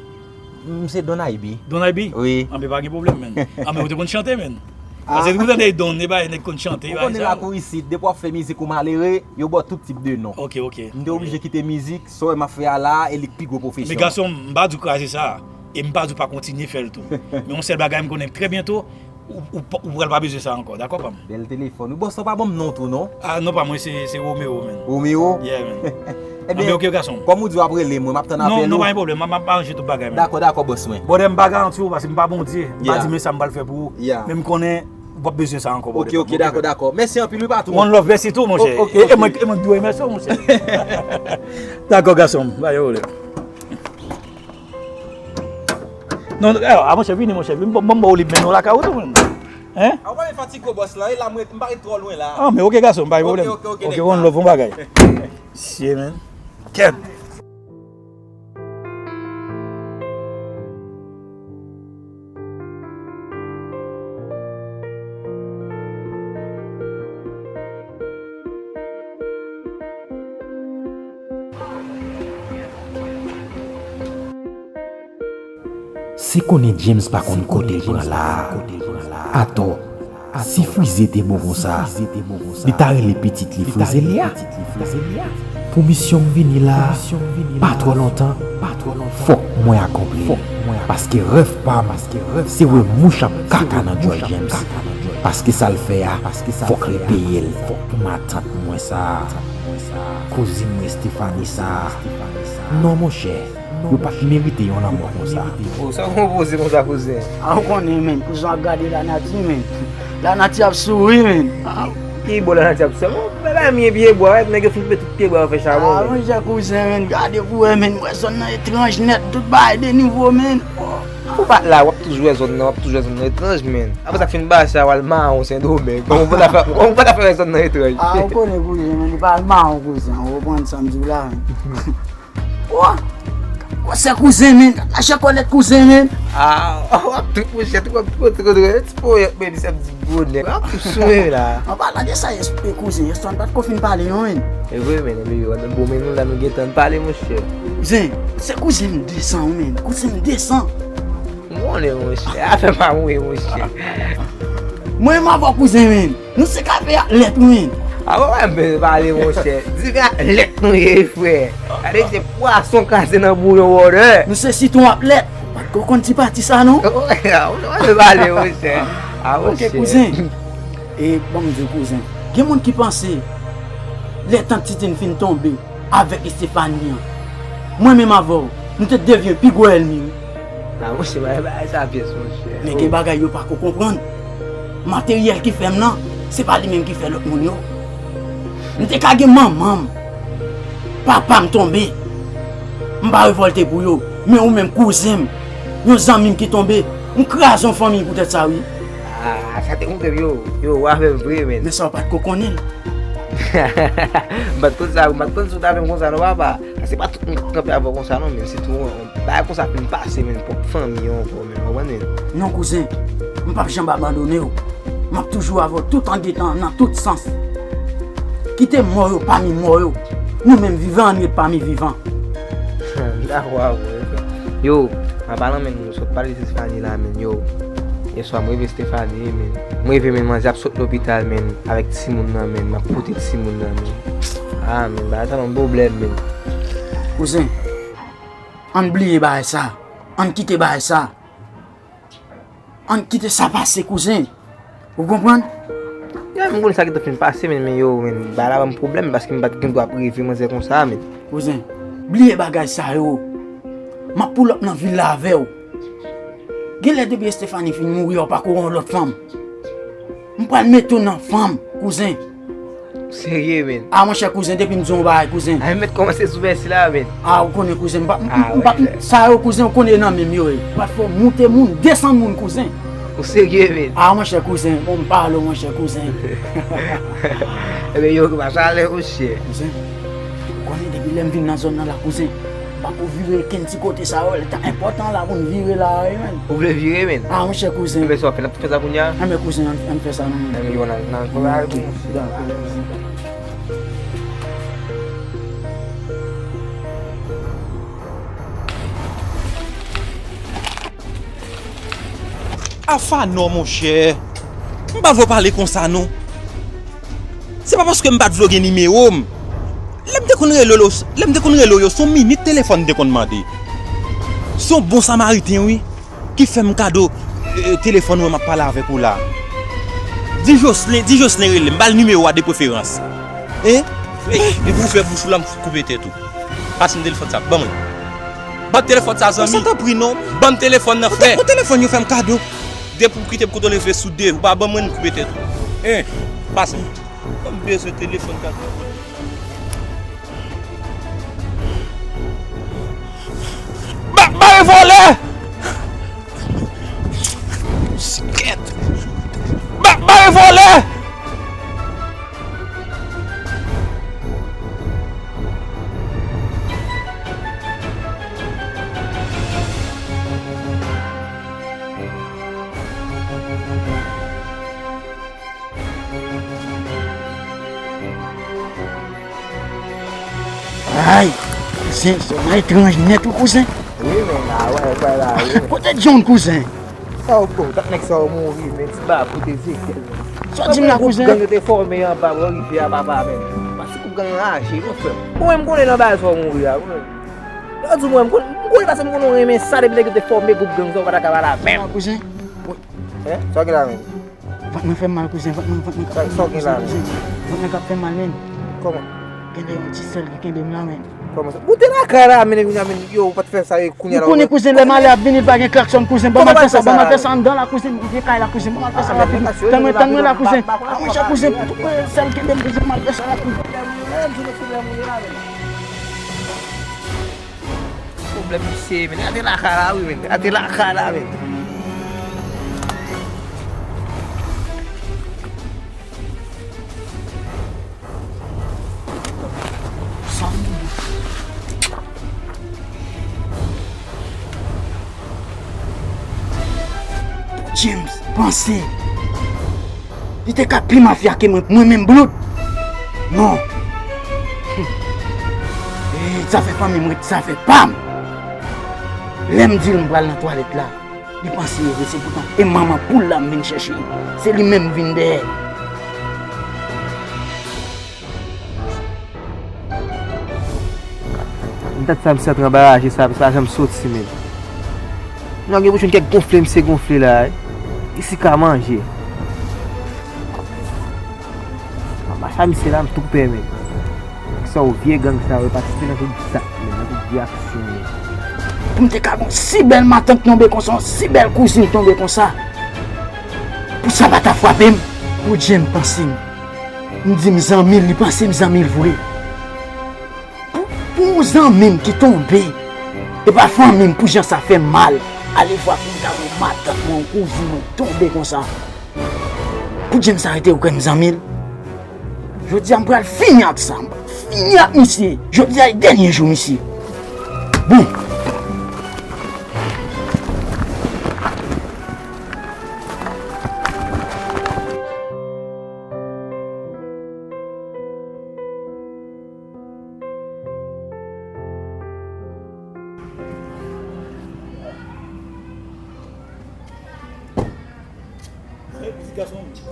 M se Don Aybi. Don Aybi? Wi. Anben, pa gen pwoblèm, men. Anben, ou te konn chante, men. Paske ou tande Don, e bagay nèg konn chante, ou konnen lakou isit, depi w ap fè mizik ou malere, yo ba w tout tip de non. Oke, oke. M te oblije kite mizik, sa w wè m ap fè a la a, e li k pi gwo pwofesyon. Men gason, m pa di w kraze sa, e m pa di w pa kontinye fè l tou. Men yon sèl bagay m konnen trè byento, ou, ou, ou pral pa bezwen sa ankò, dakò pa m? Bèl telefòn. Wi, bòs lan pa ban m non tou, non? Ah, non pa mwen, se, se Romeo, men. Romeo? Yeah, men. Ebyen, oke, gason. Kòm ou di w ap rele mwen, m ap tann apèl ou. Non, non, pa gen pwoblèm, m ap, m ap aranje tout bagay, men. Dakò, dakò, bòs mwen. Brother, m pa garanti w, paske m pa Bondye. M pa di men sa m pral fè pou ou. Yeah. Men m konnen w ap bezwen sa ankò, brother. Oke, oke, dakò, dakò. Mèsi anpil, wi, patwon. One love, mèsi tou, monchè. E mwen, e mwen ki dwe remèsye w, monchè. Dakò, gason m, pa gen pwoblèm. Non, non, a, monchè, vini, monchè, vini, ban m ba w lib mennen w lakay ou tou, men. Hein? A, w pa fatige, bòs lan, e la, mwen, m pa ret twò lwen la. Ah, men oke, gason, pa gen pwoblèm. Oke, oke, oke, one love, yon bagay. Mesye, men. Kèt. Se konnen James pa konn kote l pran la a. Atò, si Frize te bon konsa, li ta rele pitit li Frizelia. Pou misyon m vini la a, pa twò lontan, fòk mwen akonpli l. Paske rèv pa m, se wè mouch ap kaka nan djòl James. Paske sa l fè a, fòk li peye l pou matant mwen sa a. Kouzin mwen Stephanie sa a. Non, monchè. Yo pa t merite yon lanmò konsa. Oh, sa w konpoze konsa, kouzen? A, ou konnen, men, kouzen ap gade lanati, men. Lanati ap souri, men. Ah, ki bò lanati ap souri? Bon, men pa byen pye bwa, wè, nèg yo fin koupe tout pye bwa yo fè chabon, men. Ah, monchè, kouzen, men, gade pou wè, men, m wè zòn nan etranj nèt, tout bagay de nouvo, men. Oh. Ou pa t la, w ap toujou wè zòn nan, w ap toujou wè zòn nan etranj, men. Apre sa fin pase a, w al mawon Sendomeng. Kòman w pa ta fè, kòman w pa ta fè wè zòn nan etranj? Ah, ou konnen, kouzen, men, li pa al mawon, kouzen, ou konprann sa m di w la, men. Wa! Gwosè kouzen, men. Lachè kòlèt kouzen, men. Ah, w ap trip, monchè, trip, trip, trip, trip, ti ponyèt, men, misye ap di bonè. W ap sou mwen la. An palan de sa, kouzen, Yeston pa t ko fin pale, non, men. E vre, men, men, yo, nan bon, men, nou la, nou gentan pale, monchè. Kouzen, se kouzen m desan, men. Kouzen m desan. M konnen, monchè. Afè pa mwen, monchè. Mwen, m avè w, kouzen, men. Nou se kafe ak lèt, wi. A, wè, wè, men pale, monchè. Diven ak lèt nou ye, frè. Gade, se pwason kraze nan bouyon wòtè. Nou se sitwon ak lèt. Ou pa t ko konn ti pati sa, non? Wè, wè, men pale, monchè. A, monchè. Oke, kouzen. E, ban m di w, kouzen. Gen moun ki panse, lè tant Titine fin tonbe, avèk Estefani an. Mwen menm avè w, nou te devyen pi gwo ènmi, wi. A, monchè, bagay, bagay sa pyès, monchè. Men gen bagay yo pa ko konprann. Materyèl ki fè m nan, se pa li menm ki fè lòt moun yo. M te ka gen manman m, papa m tonbe. M pa revòlte pou yo. Men ou menm, kouzen m, yon zanmi m ki tonbe, m kraze yon fanmi poutèt sa, wi. A, sa te kontre m, yo, yo, w avè m vre, men. Men sa w pa t ko konnen l. M pa t konn sa, m pa t konn si w t avè m konsa non, papa. Paske pa tout moun ki kanpe avè w konsa non, men sitou yon bagay konsa fin pase, men, pwòp fanmi w ankò, men, w konprann, men. Non, kouzen, m p ap janm abandone w. M ap toujou avè w tout an detan, nan tout sans. Kite mò yo pami mò yo. Nou menm vivan, ann ret pami vivan. Dakò avè w, frè. Yo, an palan, men, nou sot pale de Stefani la, men, yo. Yèswa, m reve Stefani, men. M reve, men, manzè ap sot lopital, men, avèk timoun nan, men. M ap pote timoun nan, men. Ah, men, bagay sa pa yon pwoblèm, men. Kouzen, ann bliye bagay sa. Ann kite bagay sa. Ann kite sa pase, kouzen. Ou konprann? Ya, m konn sa ki t ap fin pase, men, men yo, men, bagay la ban m pwoblèm, paske m pa t gen dwa ap reve manzè konsa, men. Kouzen, bliye bagay sa yo. M ap pull up nan vil la avè w. Genlè depi Estefani fin mouri a, w pa ko wè yon lòt fanm. M pral mete w nan fanm, kouzen. Ou serye, men? A, monchè, kouzen, depi m di w yon bagay, kouzen. A, m mèt kòmanse sou vèsi la, men. A, ou konnen, kouzen, m pa, m, m, m pa, sa yo, kouzen, ou konnen nan men m yo ye. M pa t fè w moute moun, desann moun, kouzen. Ou serye, men? A, monchè, kouzen, bon, m pale w, monchè, kouzen. Ebyen, yo, pa chalè, monchè. Kouzen, ou konnen depi lè m vin nan zòn nan la, kouzen. Fòk ou vire kenn ti kote sa yo, li ta enpòtan la pou n vire la a wi, menn. Ou vle vire, menn? Ah, monchè, kouzen. Enben, sa w ap fè, n ap fè sa kounye a? Enben, kouzen, ann, ann fè sa, non, menn. Enben, yo, n al, n al, n al, kouzen. Afa non, monchè. M pa vle w pale konsa, non. Se pa paske m pa t vle w gen nimewo m. Lè m te konn rele w, lè m te konn rele w yo, se yon minit telefòn m te konn mande. Se yon bon samariten, wi, ki fè m kado, e, telefòn wè m ap pale avèk ou la. Di Jocelyn, di Jocelyn rele m, ba l nimewo a de preferans. Hein? Ey, depi w ouvè bouch ou la, m koupe tèt ou. Pase m telefòn sa, ban mwen. Ban m telefòn sa, zanmi. Sa tanpri non. Ban m telefòn nan, frè. Ou telefòn yo fè m kado. Depi w kite m kote w leve sou de, ou pa ban mwen, m koupe tèt ou. Hein? Pase m. Mwen bezwen telefòn kado. Ba, ba e vòlè! Siket! Ba, ba e vòlè! Ay, kouzen, sa etranj nèt wi, kouzen. Wi, men, a wè, wè la, wi. Kote John, kouzen? Sa w bon, dat nèg sa w mouri, men ti ba pote Ezekiel. Sa w di m la, kouzen? Gwoup gang yo te fòme anba bò rivyè a, papa, men. Pase gwoup gang anraje, non, frè m. Ou menm konnen nan bagay sa w mouri a, ou menm. Lè w di w mwen, m konn, m konnen pase m konnen w renmen sa, depi nèg yo te fòme gwoup gang sa, w pa ta ka pale avè m. Kouzen. Hein? Sa w gen la menm? Vant mwen fè m mal, kouzen. Vant mwen, vant mwen k ap fè m mal, kouzen, kouzen. Vant mwen k ap fè m mal, menn. Kòman? Genlè yon ti sèl ki kenbe m la, menn. Kòman sa? Boute lakay la, menn, vini a, menn, yo, ou pa t fè sa, e kounye a la. Ou konnen, kouzen, lè malè ap vini, li pa gen klaksòn, kouzen. Ban m al fè sa, ban m al fè sa anndan la, kouzen. Vye kay la, kouzen. Ban m al fè sa, mèt vini. Tann mwen, tann mwen la, kouzen. A, monchè, kouzen, sèl kenbe m, kouzen, ban m al fè sa la, kouzen. Pwoblèm misye, men. Gade lakay la, wi, men. Gade lakay la, men. James, panse. Li te ka pi mafya ke mwen, mwen menm, Blood. Non. Hm. E, zafè fanmi m ret zafè pa m. Lè m di l m pral nan twalèt la, li panse e vre, se poutan e manman poul la m vin chèche. Se li menm m vin dèyè. M tande sa misye antre anba raje sa, misye pa janm soti, men. Non, gen bouch moun kèk gonfle misye gonfle la, wi. Isi ka manje. Anba sa misye la, m tou pè, men. Sa w vye gang sa yo, yo patisipe nan tout zak, men, nan tout vye aksyon, men. Pou m te ka gon si bèl matant tonbe konsa, yon si bèl kouzin tonbe konsa. Pou sa pa ta frape m. Pou James panse m. M di m zanmi l, li panse m zanmi l vre. Pou, pou yon zanmi m ki tonbe, e pa fanmi m, pou jan sa fè m mal. Ale vwa pou m ta wè matant mwen, yon kouzin mwen tonbe konsa. Pou James arete ou kwè m zanmi l. Jodi a m pral fini ak sa, m pral fini ak misye. Jodi a e dènye jou misye. Bon.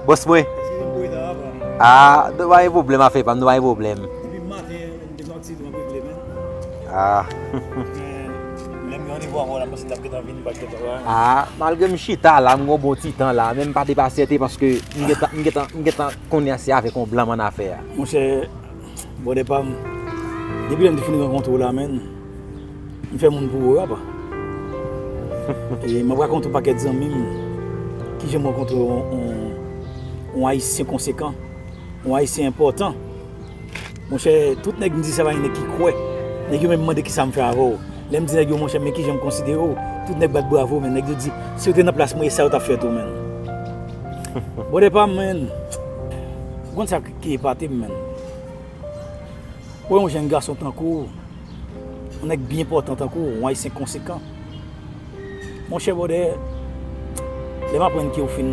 Bòs mwen. Ah, nou pa gen pwoblèm, afè pa m, nou pa gen pwoblèm. Ah. Ah, malgre m chita la, m gon bon ti tan la, men m pa te pa sèten paske m gentan, m gentan, m gentan konnen se avèk yon blan m annafè a. Monchè, bwòdè pa m, depi lè m te fin rankontre w la, menn, m fè moun pou ou, apa. E m ap rakonte yon pakèt zanmi m, kijan m rankontre yon, yon, yon Ayisyen konsekan, yon Ayisyen enpòtan. Monchè, tout nèg m di sa pa gen nèg ki kwè. Nèg yo menm mande kisa m fè avè w. Lè m di nèg yo, monchè, men kijan m konsidere w, tout nèg bat bravo, men nèg yo di, si yo te nan plas mwen, e sa yo t ap fè tou, menn. Bwòdè pa m, menn. Ou konn sa ki epate m, menn? Wè yon jèn gason tankou w, Yon nèg byen enpòtan tankou w, yon ayisyen konsekan. Monchè, brother, lè m aprann ke w fin,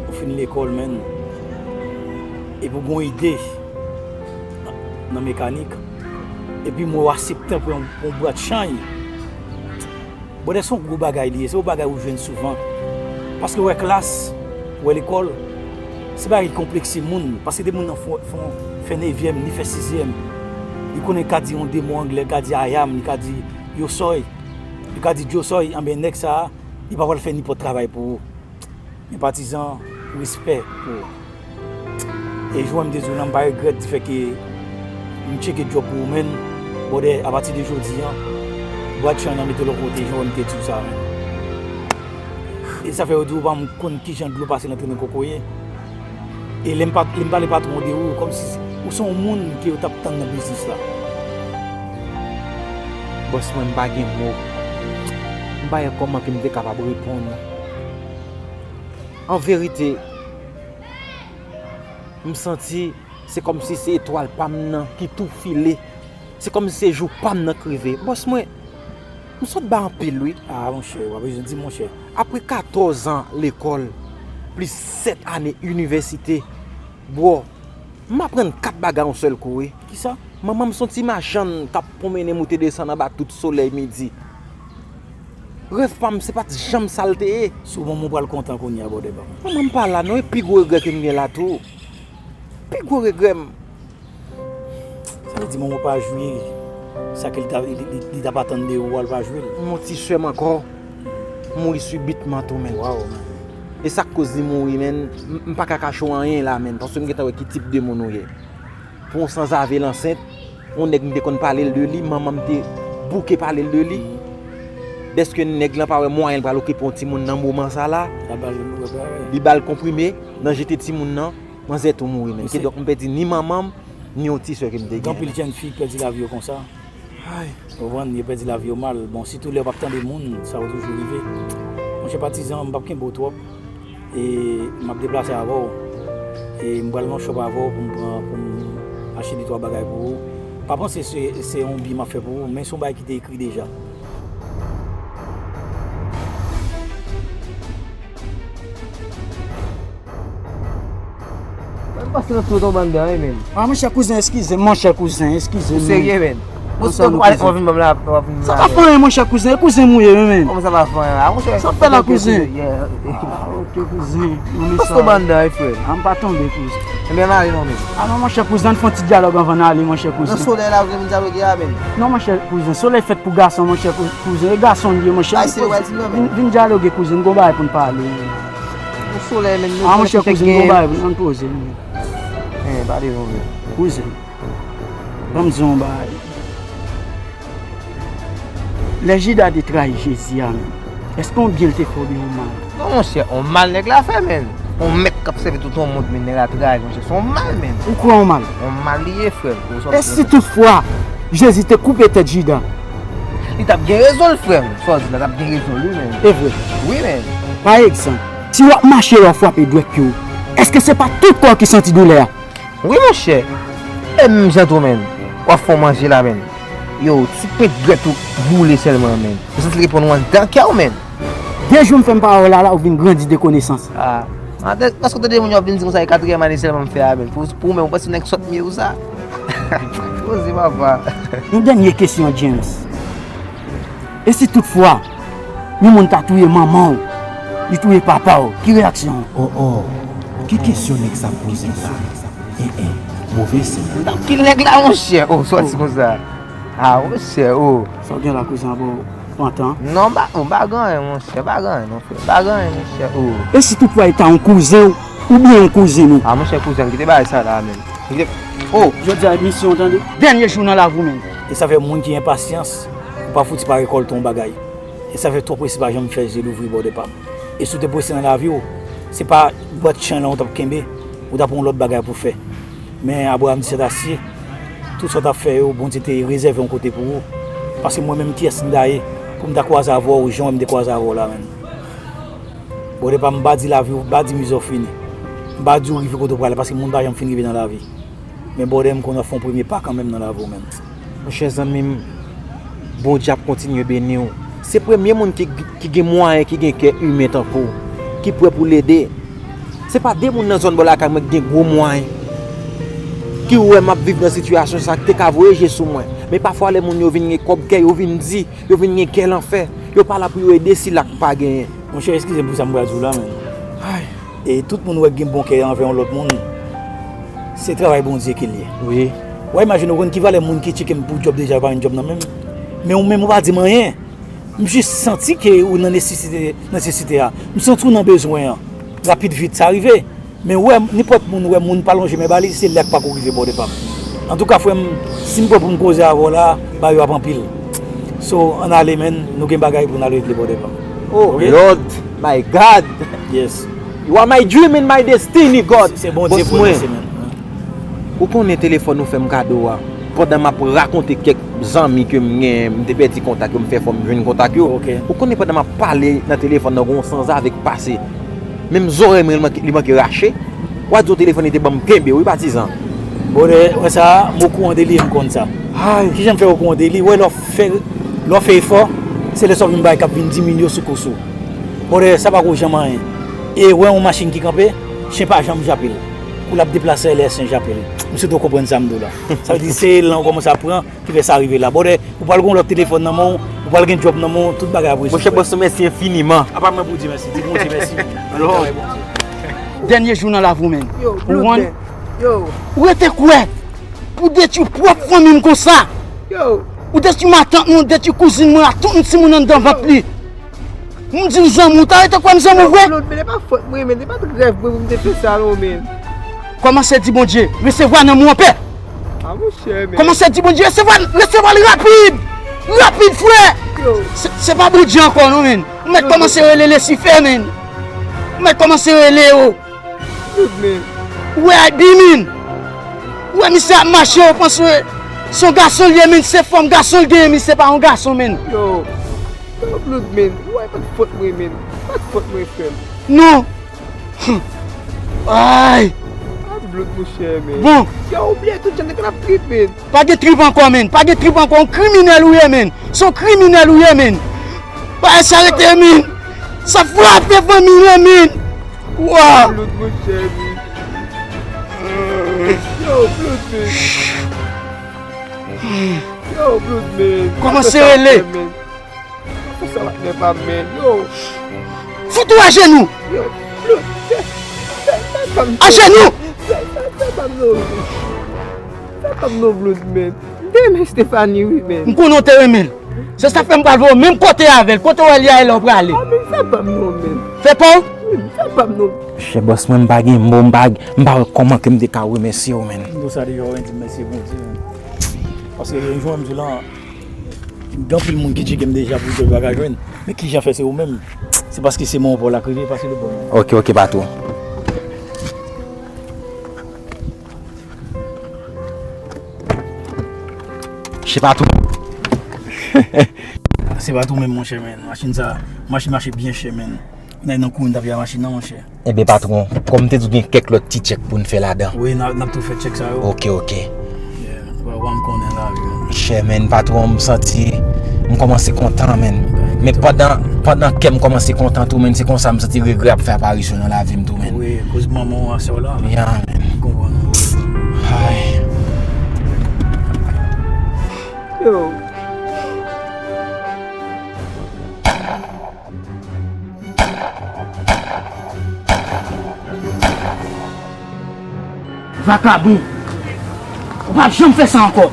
w fin lekòl, menn, epi w gen yon ide nan, nan mekanik, epi m wè w asepte pran yon, yon bwat chanj, brother, se yon gwo bagay li ye, se yon bagay ou jwenn souvan. Paske w wè klas, w wè lekòl, se bagay ki konplekse moun, paske de moun nan fè, fè, fè nevyèm, li fè sizyèm, li konnen ka di yon de mo anglè, li ka di I am, li ka di yo soy, li ka di Djo soy, anben nèg sa a, li pa pral fè nenpòt travay pou ou. Men patizan, respè pou ou. E jan m te di w lan, m pa regrèt di fè ke m tcheke djòb pou ou, menn. Brother, apati de jodi a, bwat chanj nan mete l yon kote, jan m te di w sa, menn. E sa fè yo di w pa konn kijan dlo pase nan trennen kokoye. E lè m pa, lè m pale patwon de ou, kòmsi ou se yon moun ke yo t ap tann nan biznis la. Bòs mwen, m pa gen mo. M pa wè kòman ke m te kapab reponn. An verite, m santi se kòmsi se etwal pa m nan ki tou file. Se kòmsi se jou pa m nan k rive. Bòs mwen, m sot ba anpil, wi. Ah, monchè, w pa bezwen di, monchè. Apre katòz an lekòl, plis sèt ane inivèsite, bro, m aprann kat bagay yon sèl kou, wi. Kisa? Manman m se yon ti machann k ap pwonmennen moute desann anba tout solèy midi. Rèv pa m, se pa t janm sa l te ye. Si w manman w pral kontan kounye a, brother pa m. Manman m pa la non, e pi gwo regrè ke m gen la tou. Pi gwo regrè m. Sa vle di manman w pa jwe sa ke li ta, li, li, li t ap atann de ou a, l pa jwe l. Mon ti sè m ankò mouri sibitman tou, menn. Wow, man. E sa k koz li mouri, menn, m, m pa ka kache w anyen la, menn, paske m gentan wè ki tip de moun ou ye. Pou yon sanzave l ansent, yon nèg m te konn pale l de li, manman m te bouke pale l de li. Dèske nèg lan pa wè mwayen l pral okipe yon timoun nan moman sa la. L ap ba l konprime. Li ba l konprime, nan jete timoun nan, manzè tou mouri, menn. Kidonk, m pèdi ni manman m, ni yon ti sè ke m te gen. Gen anpil jèn fi k pèdi lavi yo konsa. Ay. Ou konprann? Yo pèdi lavi yo mal. Bon, sitou lè w p ap tande moun, sa yo toujou rive. Monchè patizan, m p ap kenbe w twòp. E m ap deplase avè w. E m pral nan shop avè w pou m pran, pou m achte de twa bagay pou ou. Pa panse se, se yon byen m ap fè pou ou, men se yon bagay ki te ekri deja. Mwen pase nan tout yon bann dan, wi, menn. Ah, monchè kouzen, eskize m, monchè kouzen, eskize m. Ou serye, menn? Ou vin ban m la, w ap vin. Sa pa fè anyen, monchè kouzen, e kouzen m ou ye, wi, menn. Kòman sa pa fè anyen la, monchè? Sa fè la, kouzen? Ah, ok, kouzen. Mwen sa. Pase yon bann dan, wi, frè. Ah, m pa tonbe, kouzen. Ebyen, m ale non, menn. Ah non, monchè kouzen, ann fè yon ti dyalòg anvan n ale, monchè kouzen. Nan solèy la, ou vle vin dyaloge a, menn? Non, monchè kouzen, solèy fèt pou gason, monchè kou-, kouzen. E gason l ye, monchè. Ay, se wè di non, menn. Vin, vin dyaloge, kouzen, gon bagay pou n pale. Yon solèy, menn. Ah, monchè kouzen, gon bagay, ann poze, menn. Eh, pale non, menn. Kouzen, ban m di w yon bagay. Lè Jida te trayi Jezi a, menn, èske yon byen l te fè oubyen yon mal? Non, monchè, yon mal nèg la fè, menn. Yon mèt k ap sèvi tout yon mond, menn, nèg la trayi, monchè, se yon mal, menn. Ou kwè yon mal? Yon mal li ye, frè m. E si toutfwa Jezi te koupe tèt Jida? Li t ap gen rezon l, frè m. Sa w di la, t ap gen rezon l, wi, menn. E vre? Wi, menn. Pa egzanp, si w ap mache, w ap frape dwèt pye w, èske se pa tout kò w ki santi doulè a? Wi, monchè. E menm jan tou, menn. W ap fè w manje la, menn. Yo, ti pwen dwèt ou boule sèlman, menn. Ou santi l reponn ou anndan kè w, menn. De jou m fè m pawòl la, la, ou vin grandi de konesans. Ah. Paske w tande moun yo ap vin di konsa, e katriyèm ane sèlman m fè a, menn. Pou, pou ou menm, ou panse nèg sòt m ye ou sa? Poze, papa. Yon dènye kesyon, James. E si toutfwa, yon moun ta touye manman w, li touye papa w, ki reyaksyon w? Oh, oh. Ki kesyon nèg sa poze m la? Eh, eh. Move siy. Ki nèg la, monchè? Oh, sòti konsa. Ah, monchè, oh. Sa w gen la, kouzen, abo? Pantan? Non, m pa, m pa gen anyen, monchè. M pa gen anyen, non, frè. M pa gen anyen, monchè. Oh. E si toutfwa e ta yon kouzen w, oubyen yon kouzin ou? Ah, monchè, kouzen, kite bagay sa la, menn. Kite, oh. Jodi a, misyon, tande. Dènye jou nan lavi w, menn. E sa fè moun ki enpasyans, ou pa fouti pa rekòlte yon bagay. E sa fè twò prese pa janm fè je louvri, brother pa m. E si w te prese nan lavi w, se pa bwat chan lan ou t ap kenbe, ou t ap yon lòt bagay pou fè. Men Abraham di sèt asye, tout sa w t ap fè yo, Bondye te rezève yon kote pou ou. Paske mwen menm, kiyès m ta ye pou m ta kwaze avè w jan w wè m te kwaze avè w la, menn? Brother pa m, m pa di lavi w, m pa di mizè w fini. M pa di w rive kote w prale, paske moun pa janm fin rive nan lavi. Men brother, m konnen w ap fè yon premye pa kanmenm nan lavi w, menn. Monchè zanmi m, Bondye ap kontinye beni w. Se premye moun ki, ki gen mwayen, ki gen kè imen tankou w, ki prè pou l ede. Se pa de moun nan zòn bò lakay mwen ki gen gwo mwayen, ki wè m ap viv nan sitiyasyon sa, ki te ka voye je sou mwen. Men pafwa lè moun yo vin gen kòb, kè yo vin di, yo vin gen kè lanfè, yo pa la pou yo ede sila k pa genyen. Monchè, eskize m pou sa m pral di w la, men. Ay. E tout moun wè k gen bon kè anvè yon lòt moun, se travay Bondye ke l ye. Wi. W a imajine w konn ki valè moun ki tcheke m pou djòb deja, yo pa jwenn djòb nan men m. Men ou menm ou pa di m anyen. M jis santi ke ou nan nesesite, nesesite a. M santi w nan bezwen an. Rapid vit, sa rive. Men ou wè, nenpòt moun wè moun pa lonje men ba li, se lè k pako rive bò de pa m. Antouka, frè m, si m pran pou m koze avè w la, bagay yo ap anpil. So, ann ale, men, nou gen bagay pou n al regle bò de pa m. Oh, ok? Lord, my God! Yes. You are my dream and my destiny, God. Se, se Bondye premye, se men. Ou konnen telefòn ou fè m kado a. Pandan m ap rakonte kèk zanmi ke m gen, m te pèdi kontak yo, m fè fò m jwenn kontak yo. Ok. Ou konnen pandan m ap pale nan telefòn nan, gon sanzave k pase. Menm zòrèy mwen, li manke, li manke rache. W a di yon telefòn li te ban m kenbe, wi, patizan. Brother, wè sa, m okouran de li, m konn sa. Ay. Kijan m fè okouran de li? Wè, lè w fè, lè w fè efò, se lè sa w vin bay k ap vin diminye sou kous ou. Brother, sa pa ko janm anyen. E wè yon machin ki kanpe, chen pa janm jape l. Kou l ap deplase, lè chen jape l. M swete w konprann sa m di w la. Sa vle di, se elan w kòmanse ap pran ki fè sa rive la. Brother, ou pral gen yon lòt telefòn nan men w, ou pral gen djòb nan men w, tout bagay ap rezoud. Monchè, bòs, mèsi enfiniman. Apa mwen pou di mèsi, di Bondye mèsi. Lord. Dènye jou nan lavi w, men. Yo, ou konprann? Yo. Ou rete kwè pou detwi pwòp fanmi m konsa. Yo. Ou detwi matant mwen, ou detwi kouzin mwen, ak tout moun timoun anndan vant li. M di m zanmi w, ta rete kwè m zanmi w vre? Claude, men e pa fòt mwen, men e pa t rèv mwen pou m te fè sa non, men. Kòmanse di Bondye, resevwa nanm ou anpè. Ah, monchè, men. Kòmanse di Bondye, resevwa, resevwa l rapid. Rapid, frè. Yo. Se, se pa Bondye ankò non, men. Ou mèt kòmanse rele Lisifè, men. Ou mèt kòmanse rele yo. Claude, men. Ou wè Abi, men. Ou wè misye ap mache, ou panse se yon gason l ye, men, se fòm gason l genyen, misye pa yon gason, men. Yo. Yo, Claude, men, ou wè, pa t fòt mwen, men. Pa t fòt mwen, frè m. Non. Ay. Pa Claude, monchè, men. Bon. Yo, ou bliye tout jan nèg la ap trip, men. Pa gen trip ankò, men. Pa gen trip ankò. Yon kriminèl ou ye, men. Se yon kriminèl ou ye, men. Bagay sa rete, men. Sa frape fanmi, men. Wa. Claude, monchè, men. Yo, Claude, men. Yo, Claude, men. Kòmanse rele. Fè sa patnè pa m, men. Yo. Fout ou ajenou. Yo, Claude, fè, fè, fè pa m. Ajenou. Fè, fè, fè pa m non. Fè pa m non, Claude, men. M te renmen Stephanie, wi, men. M konnen w te renmen l. Se sa fè m pral voye w menm kote avè l. Kote w wè li a, e la w prale. Ah, men fè pa m non, men. Fè pa w? Wi, fè pa m non. Chè bòs mwen, m pa gen mo, m pa, m pa wè kòman ke m te ka remèsye w, men. M di w sa deja, w di m mèsi Bondye, men. Paske yon jou, m di w la, Gen anpil moun ki tcheke m deja pou yo pa ka jwenn. Men kijan fè se ou menm? Se paske se moman pa w la k rive, pase lòt bò. Ok, ok, patwon. Chè patwon. Se patwon menm, monchè, men. Machin sa, machin mache byen chè, men. N al nan kou, n t ap peye machin nan, monchè. Ebyen, patwon, kòm m te di w, gen kèk lòt ti tchèk pou n fè ladan. Wi, n a, n ap tou fè tchèk sa yo. Ok, ok. Yeah, w a, w a m konnen la, wi. Chè, men, patwon, m santi m kòmanse kontan, men. Men pandan, pandan kè m kòmanse kontan tou, men, se konsa m santi regrè ap fè aparisyon nan lavi m tou, men. Wi, koz manman w ak sè w la. Yeah, men. M konprann ou. Ay. Yo. Vakabon! Ou p ap janm fè sa ankò!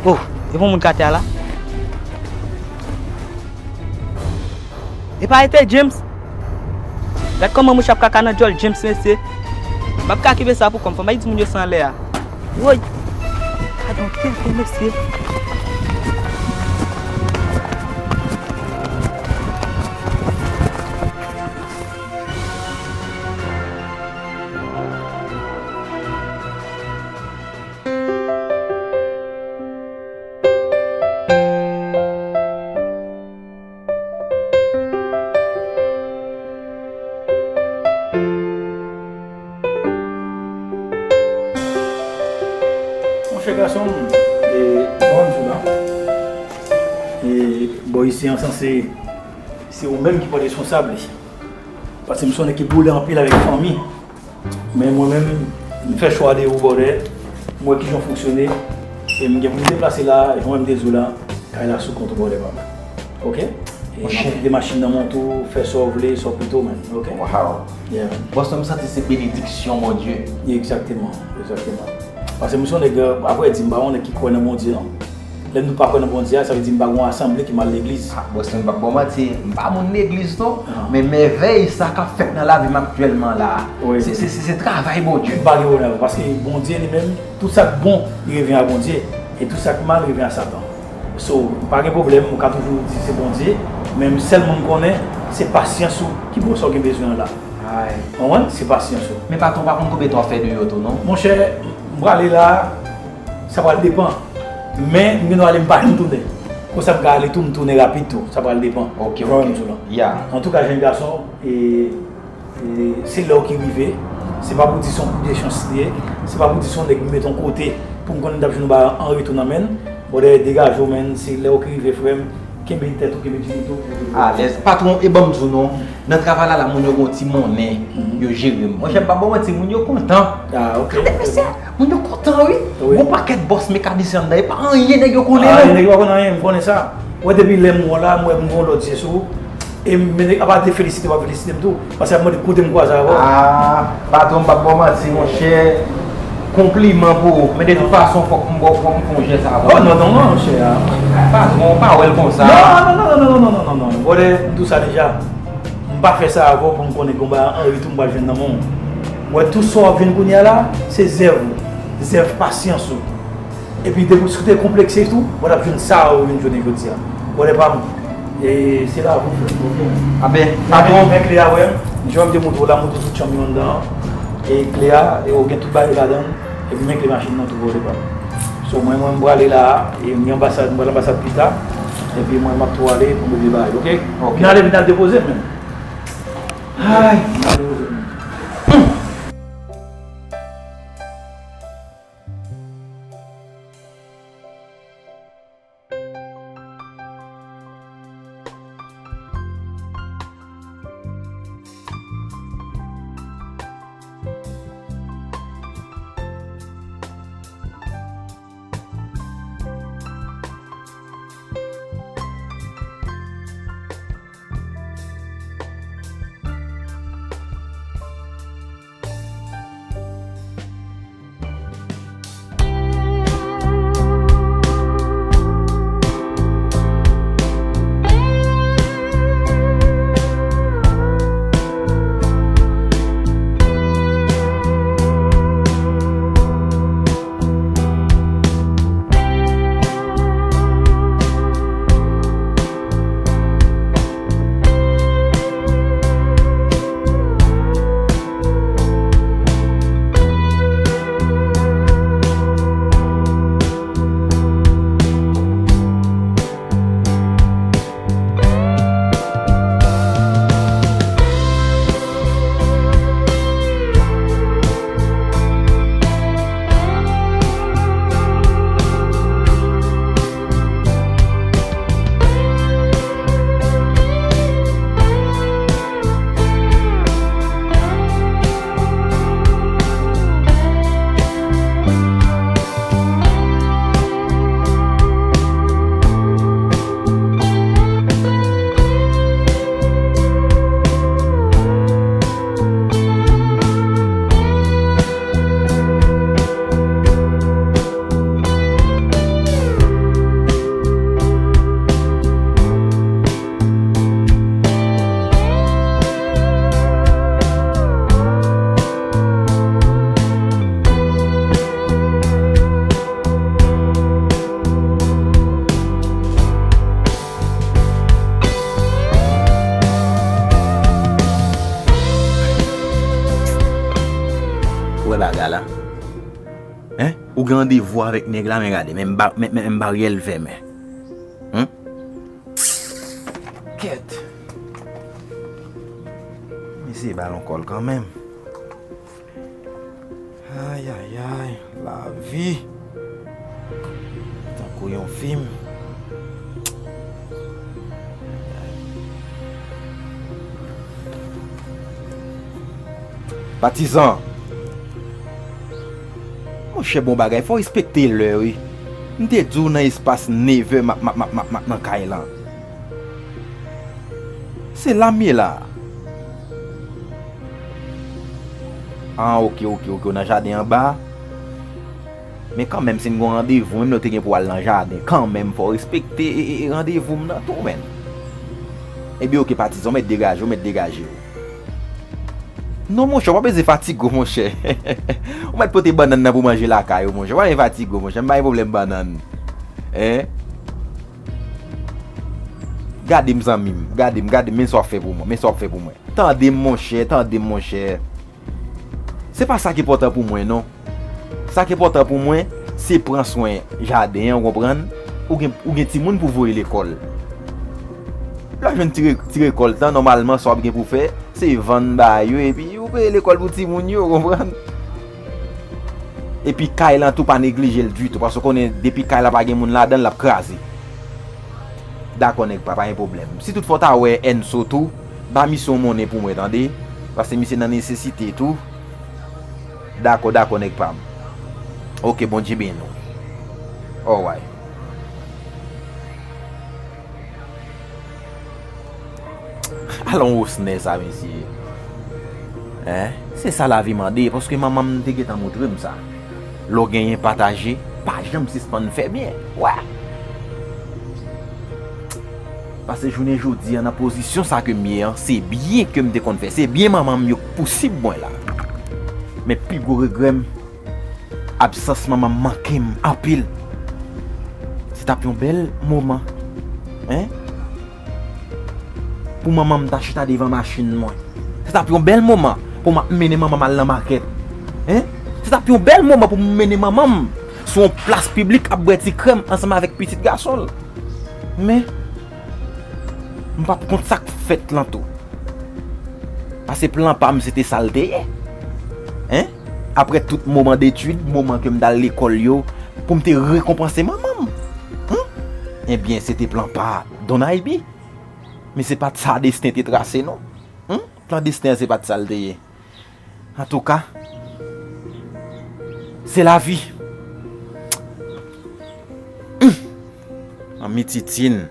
Oh, e pa yon moun k atè a la? E pa ete James? Gad kòman mouche ap kaka nan djòl James, mesye. M ap ka kite sa pou kò m, fò m al di moun yo sa anlè a. Woy! Gadon tenten, mesye. Monchè gason m, e, bon, m di w la. E, bò isi an sanse se ou menm ki pral responsab li. Paske m se yon nèg ki boule anpil avèk fanmi. Men mwen menm, m fè chwa de ou, brother. M wè kijan w fonksyone. E m gen pou m deplase la, jan m te di w la, kay la sou kont ou, brother pa m. Oke? E m ap kite machin nan men w tou, fè sa w vle, sa w pito, man. Oke? Wow. Yeah. Bòs mwen, m santi se benediksyon Bondye. Egzakteman, egzakteman. Paske m se yon nèg, a vrè di, m pa yon nèg ki kwè nan Bondye, non. Lè nou pa kwè nan Bondye a, sa vle di m pa gen yon asanble ki m al legliz. Ah, bòs mwen, m p ap ba w manti, m pa moun legliz non, men mèvèy sa k ap fèt nan lavi m aktyèlman la, se, se, se, se travay Bondye. M pa gen pwoblèm avè w, paske Bondye li menm, tout sa k bon, li revyen a Bondye, e tout sa k mal revyen a Satan. So, m pa gen pwoblèm, ou ka toujou di se Bondye, men sèlman m konnen, se pasyans ou ki ba w sa w gen bezwen an la. Ay. Konprann? Se pasyans ou. Men patwon pa konn konbyen tan w ap fè deyò tou non. Monchè, m prale la, sa pral depann. Men m gen dwa ale, m pa janm tounen. Konsa m ka ale tou, m tounen rapid tou. Sa pral depann. Ok, ok. Ya. Antouka, jèn gason, e, e, se lè w ki rive. Se pa pou di se yon kou de chans li ye. Se pa pou di se yon nèg m met yon kote pou m konnen m t ap jwenn yon bagay an retou nan men l. Brother, degaje w, man. Se lè w ki rive, frè m. Kenbe tèt ou, kenbe dignite w. Alèz. Patwon, e ban m di w non. Nan travay la, la, moun yo gen yon ti monnen, yo jere m. Monchè, m pa ba w manti, moun yo kontan. Ah, ok. Gade mesye, moun yo kontan, wi. Wi. Gon pakèt bòs mekanisyen anndan, e pa anyen nèg yo konnen, non. Ah, nèg yo pa konn anyen, m konnen sa. Wè, depi lè m wè w la, m wè m gen yon lòt zye sou ou. E m, men apa de felisite w ap felisite m tou. Paske ap mande kote m kwaze avè w. Ah, patwon, m p ap ba w manti, monchè. Konpliman pou ou. Men de tout fason, fòk m ba w, fòk m fè yon jès avè w. Oh, non, non, non, monchè. Patwon, pa wè l konsa. Non, non, non, non, non, non, non, non, non. Brother, m di w sa deja. M pa fè sa avè w pou m konnen gen yon bagay an retou m pral jwenn nan men w. Wè, tout sa w ap jwenn kounye a la, se zèv ou. Zèv pasyans ou. Epi depi w te konplekse tou, w t ap jwenn sa ou jwenn jounen jodi a. Brother pa m, e se la pou fè, ok? Aben, patwon. Men kle a, wè, jan m te montre w la, montre tout chanm yo anndan an. E kle a, e ou gen tout bagay ladan l. Epi men kle machin nan tou, brother pa m. So, mwen, mwen, m prale la, e m gen anbasad, m pral anbasad pita. Epi mwen, m ap tou ale pou m regle bagay, ok? Ok. Vin ale, vin al depoze m, men. Ay, vin al depoze m. Hein? Ou gen randevou avèk nèg la, men gade, menm ba- men- men- menm baryè l fèmen. Hein? Kèt. Mesye, ba l yon kòl kanmenm. Ayayay, lavi. Tankou yon fim. Patizan. Monchè, bon bagay, fò w respekte lè, wi. M te di w nan espas nevè m ap, m ap, m ap, m ap, m ap nan kay lan. Se la m ye la. Ah, oke, oke, oke, w nan jaden anba. Men kanmenm, si n gen yon randevou, menm lè w te gen pou w al nan jaden, kanmenm, fò w respekte e, e, e randevou m nan tou, menn. Ebyen, oke, patizan, w mèt degaje w, w mèt degaje w. Non, monchè, w pa bezwen fatige w, monchè. Ou mèt pote bannann nan pou manje lakay ou, monchè. W pa bezwen fatige w, monchè. M pa gen pwoblèm bannann. Hein? Gade m, zanmi m. Gade m, gade m. Men sa w ap fè pou mwen. Men sa w ap fè pou mwen. Tande m, monchè. Tande m, monchè. Se pa sa ki enpòtan pou mwen, non. Sa ki enpòtan pou mwen, se pran swen jaden an, ou konprann? Ou gen, ou gen timoun pou voye lekòl. Lè w jwenn ti re- ti rekòlt lan, nòmalman, sa w ap gen pou fè, se vann ba yo, epi ou peye lekòl pou timoun yo, ou konprann? Epi kay lan tou, pa neglije l ditou, paske w konnen, depi kay la pa gen moun ladan l, l ap kraze. Dakò, nèg pa, pa gen pwoblèm. Si toutfwa w ta wè Enso tou, ba misye yon monnen pou mwen, tande? Paske misye nan nesesite tou. Dakò, dakò, nèg pa m. Oke, Bondye beni w. Alright. Alon wosnè sa, mesye. Hein? Se sa lavi mande, paske manman m te gentan montre m sa. Lè w genyen pataje, pa janm sispann fè byen. Wè! Paske jounen jodi a, nan pozisyon sa ke m ye an, se byen ke m te konn fè. Se byen manman m yo k pousib mwen la. Men pi gwo regrè m, absans manman m manke m anpil. Se t ap yon bèl moman. Hein? Pou manman m ta chita devan machin mwen. Se t ap yon bèl moman pou m ap mennen manman m al nan makèt. Hein? Se t ap yon bèl moman pou m mennen manman m sou yon plas piblik ap bwè ti krèm ansanm avèk pitit gason l. Men, m p ap kont sa k fèt lan tou. Paske plan pa m se te sa l te ye. Hein? Apre tout moman detid, moman ke m t al lekòl yo, pou m te rekonpanse manman m. Hein? Ebyen, se te plan pa Don Aybi. Men se pa t sa desten te trase, non. Humm, plan desten an se pa t sa l te ye. Antouka, se lavi. Humm, manmi Titine.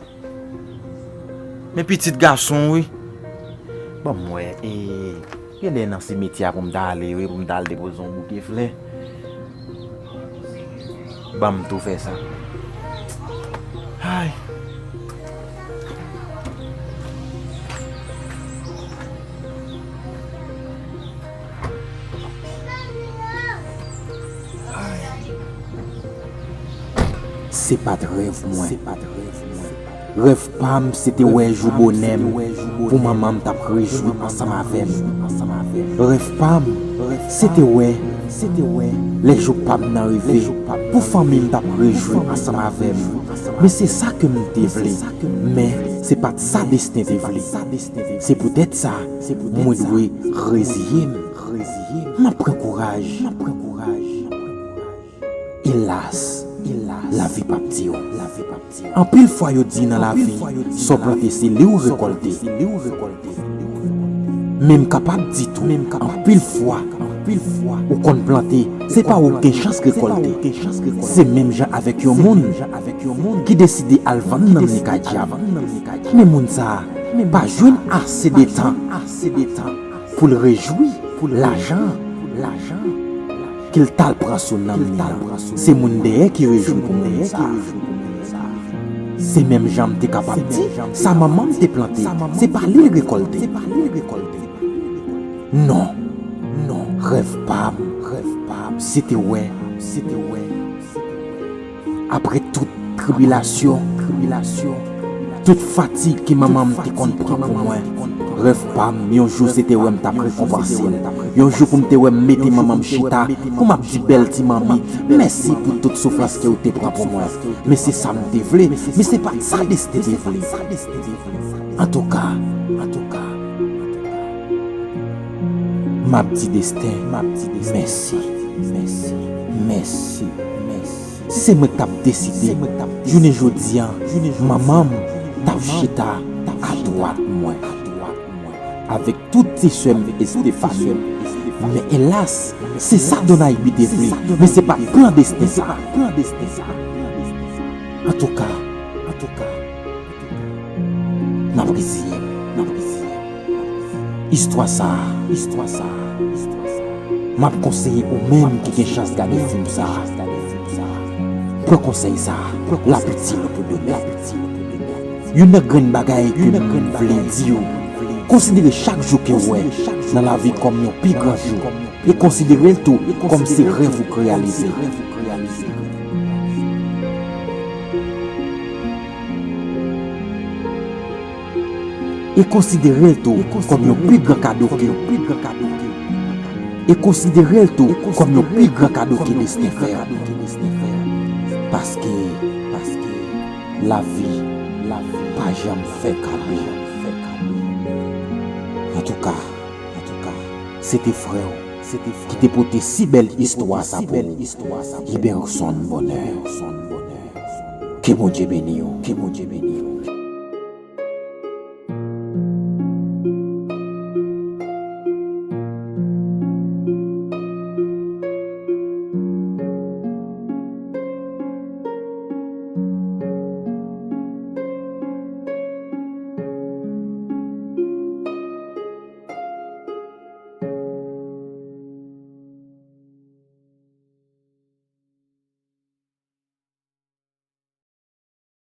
Men pitit gason, wi. Ban m wè, e, genlè nan simetyè a pou m ta ale, wi, pou m ta al depoze yon bouke flè. Ban m tou fè sa. Ay. Ay. Se pa t rèv mwen. Rèv pa m, se te wè jou bonè m pou manman m t ap rejwi ansanm avè m. Rèv pa m, se te wè, se te wè lè jou pa m nan rive pou fanmi m t ap rejwi ansanm avè m. Men se sa ke m te vle, men se pa t sa desten te vle. Se poutèt sa, mwen dwe reziye m. M ap pran kouraj. Elas, lavi p ap di w. Anpil fwa yo di nan lavi, sa w plante se li w rekòlte. Men m kapab di tou, anpil fwa, ou konn plante, se pa ou k gen chans rekòlte. Se menm jan avèk yon moun ki deside al vann nanm li kay dyab. Men moun sa a pa jwenn ase de tan pou l rejwi lajan ke l t al pran sou nanm li an. Se moun dèyè ki rejwi pou moun sa a. Se menm jan m te kapab di, sa manman m te plante, se pa li l rekòlte. Non, non, rèv pa m, rèv pa m, se te wè, se te wè. Apre tout tribilasyon, tribilasyon, tout fatig ke manman m te konn pran pou mwen, Rèv pa m, yon jou se te wè m t ap rekonpanse l. Yon jou pou m te wè m mete manman m chita, pou m ap di bèl ti manmi, mèsi pou tout soufrans ke w te pran pou mwen. Men se sa m te vle, men se pa t sa desten te vle. Antouka, antouka, m ap di desten, m ap di desten, mèsi, mèsi, mèsi, mèsi. Si se mwen k t ap deside, jounen jodi a, manman m t ap chita adwat mwen, avèk tout ti sè m Estefani. Men elas, se sa Donaybi te vle, men se pa t plan desten sa. Antouka, antouka, m ap reziye m, m ap reziye m. Istwa sa a, istwa sa a, istwa sa a. M ap konseye ou menm ki gen chans gade fim sa a. Pran konsèy sa a, l ap itil ou pou demen. Youn nan grenn bagay ke m vle di w, konsidere chak jou ke w wè nan lavi kòm yon pi gran jou, e konsidere l tou kòm se rèv ou k reyalize. E konsidere l tou kòm yon pi gran kado ke, e konsidere l tou kòm yon pi gran kado ke desten fè w. Paske, paske, lavi, lavi pa janm fè kado. Antouka, antouka, se te frè w, se te frè w ki te pote si bèl istwa sa pou ou. Liberson Bonè. Ke Bondye beni w, ke Bondye beni w.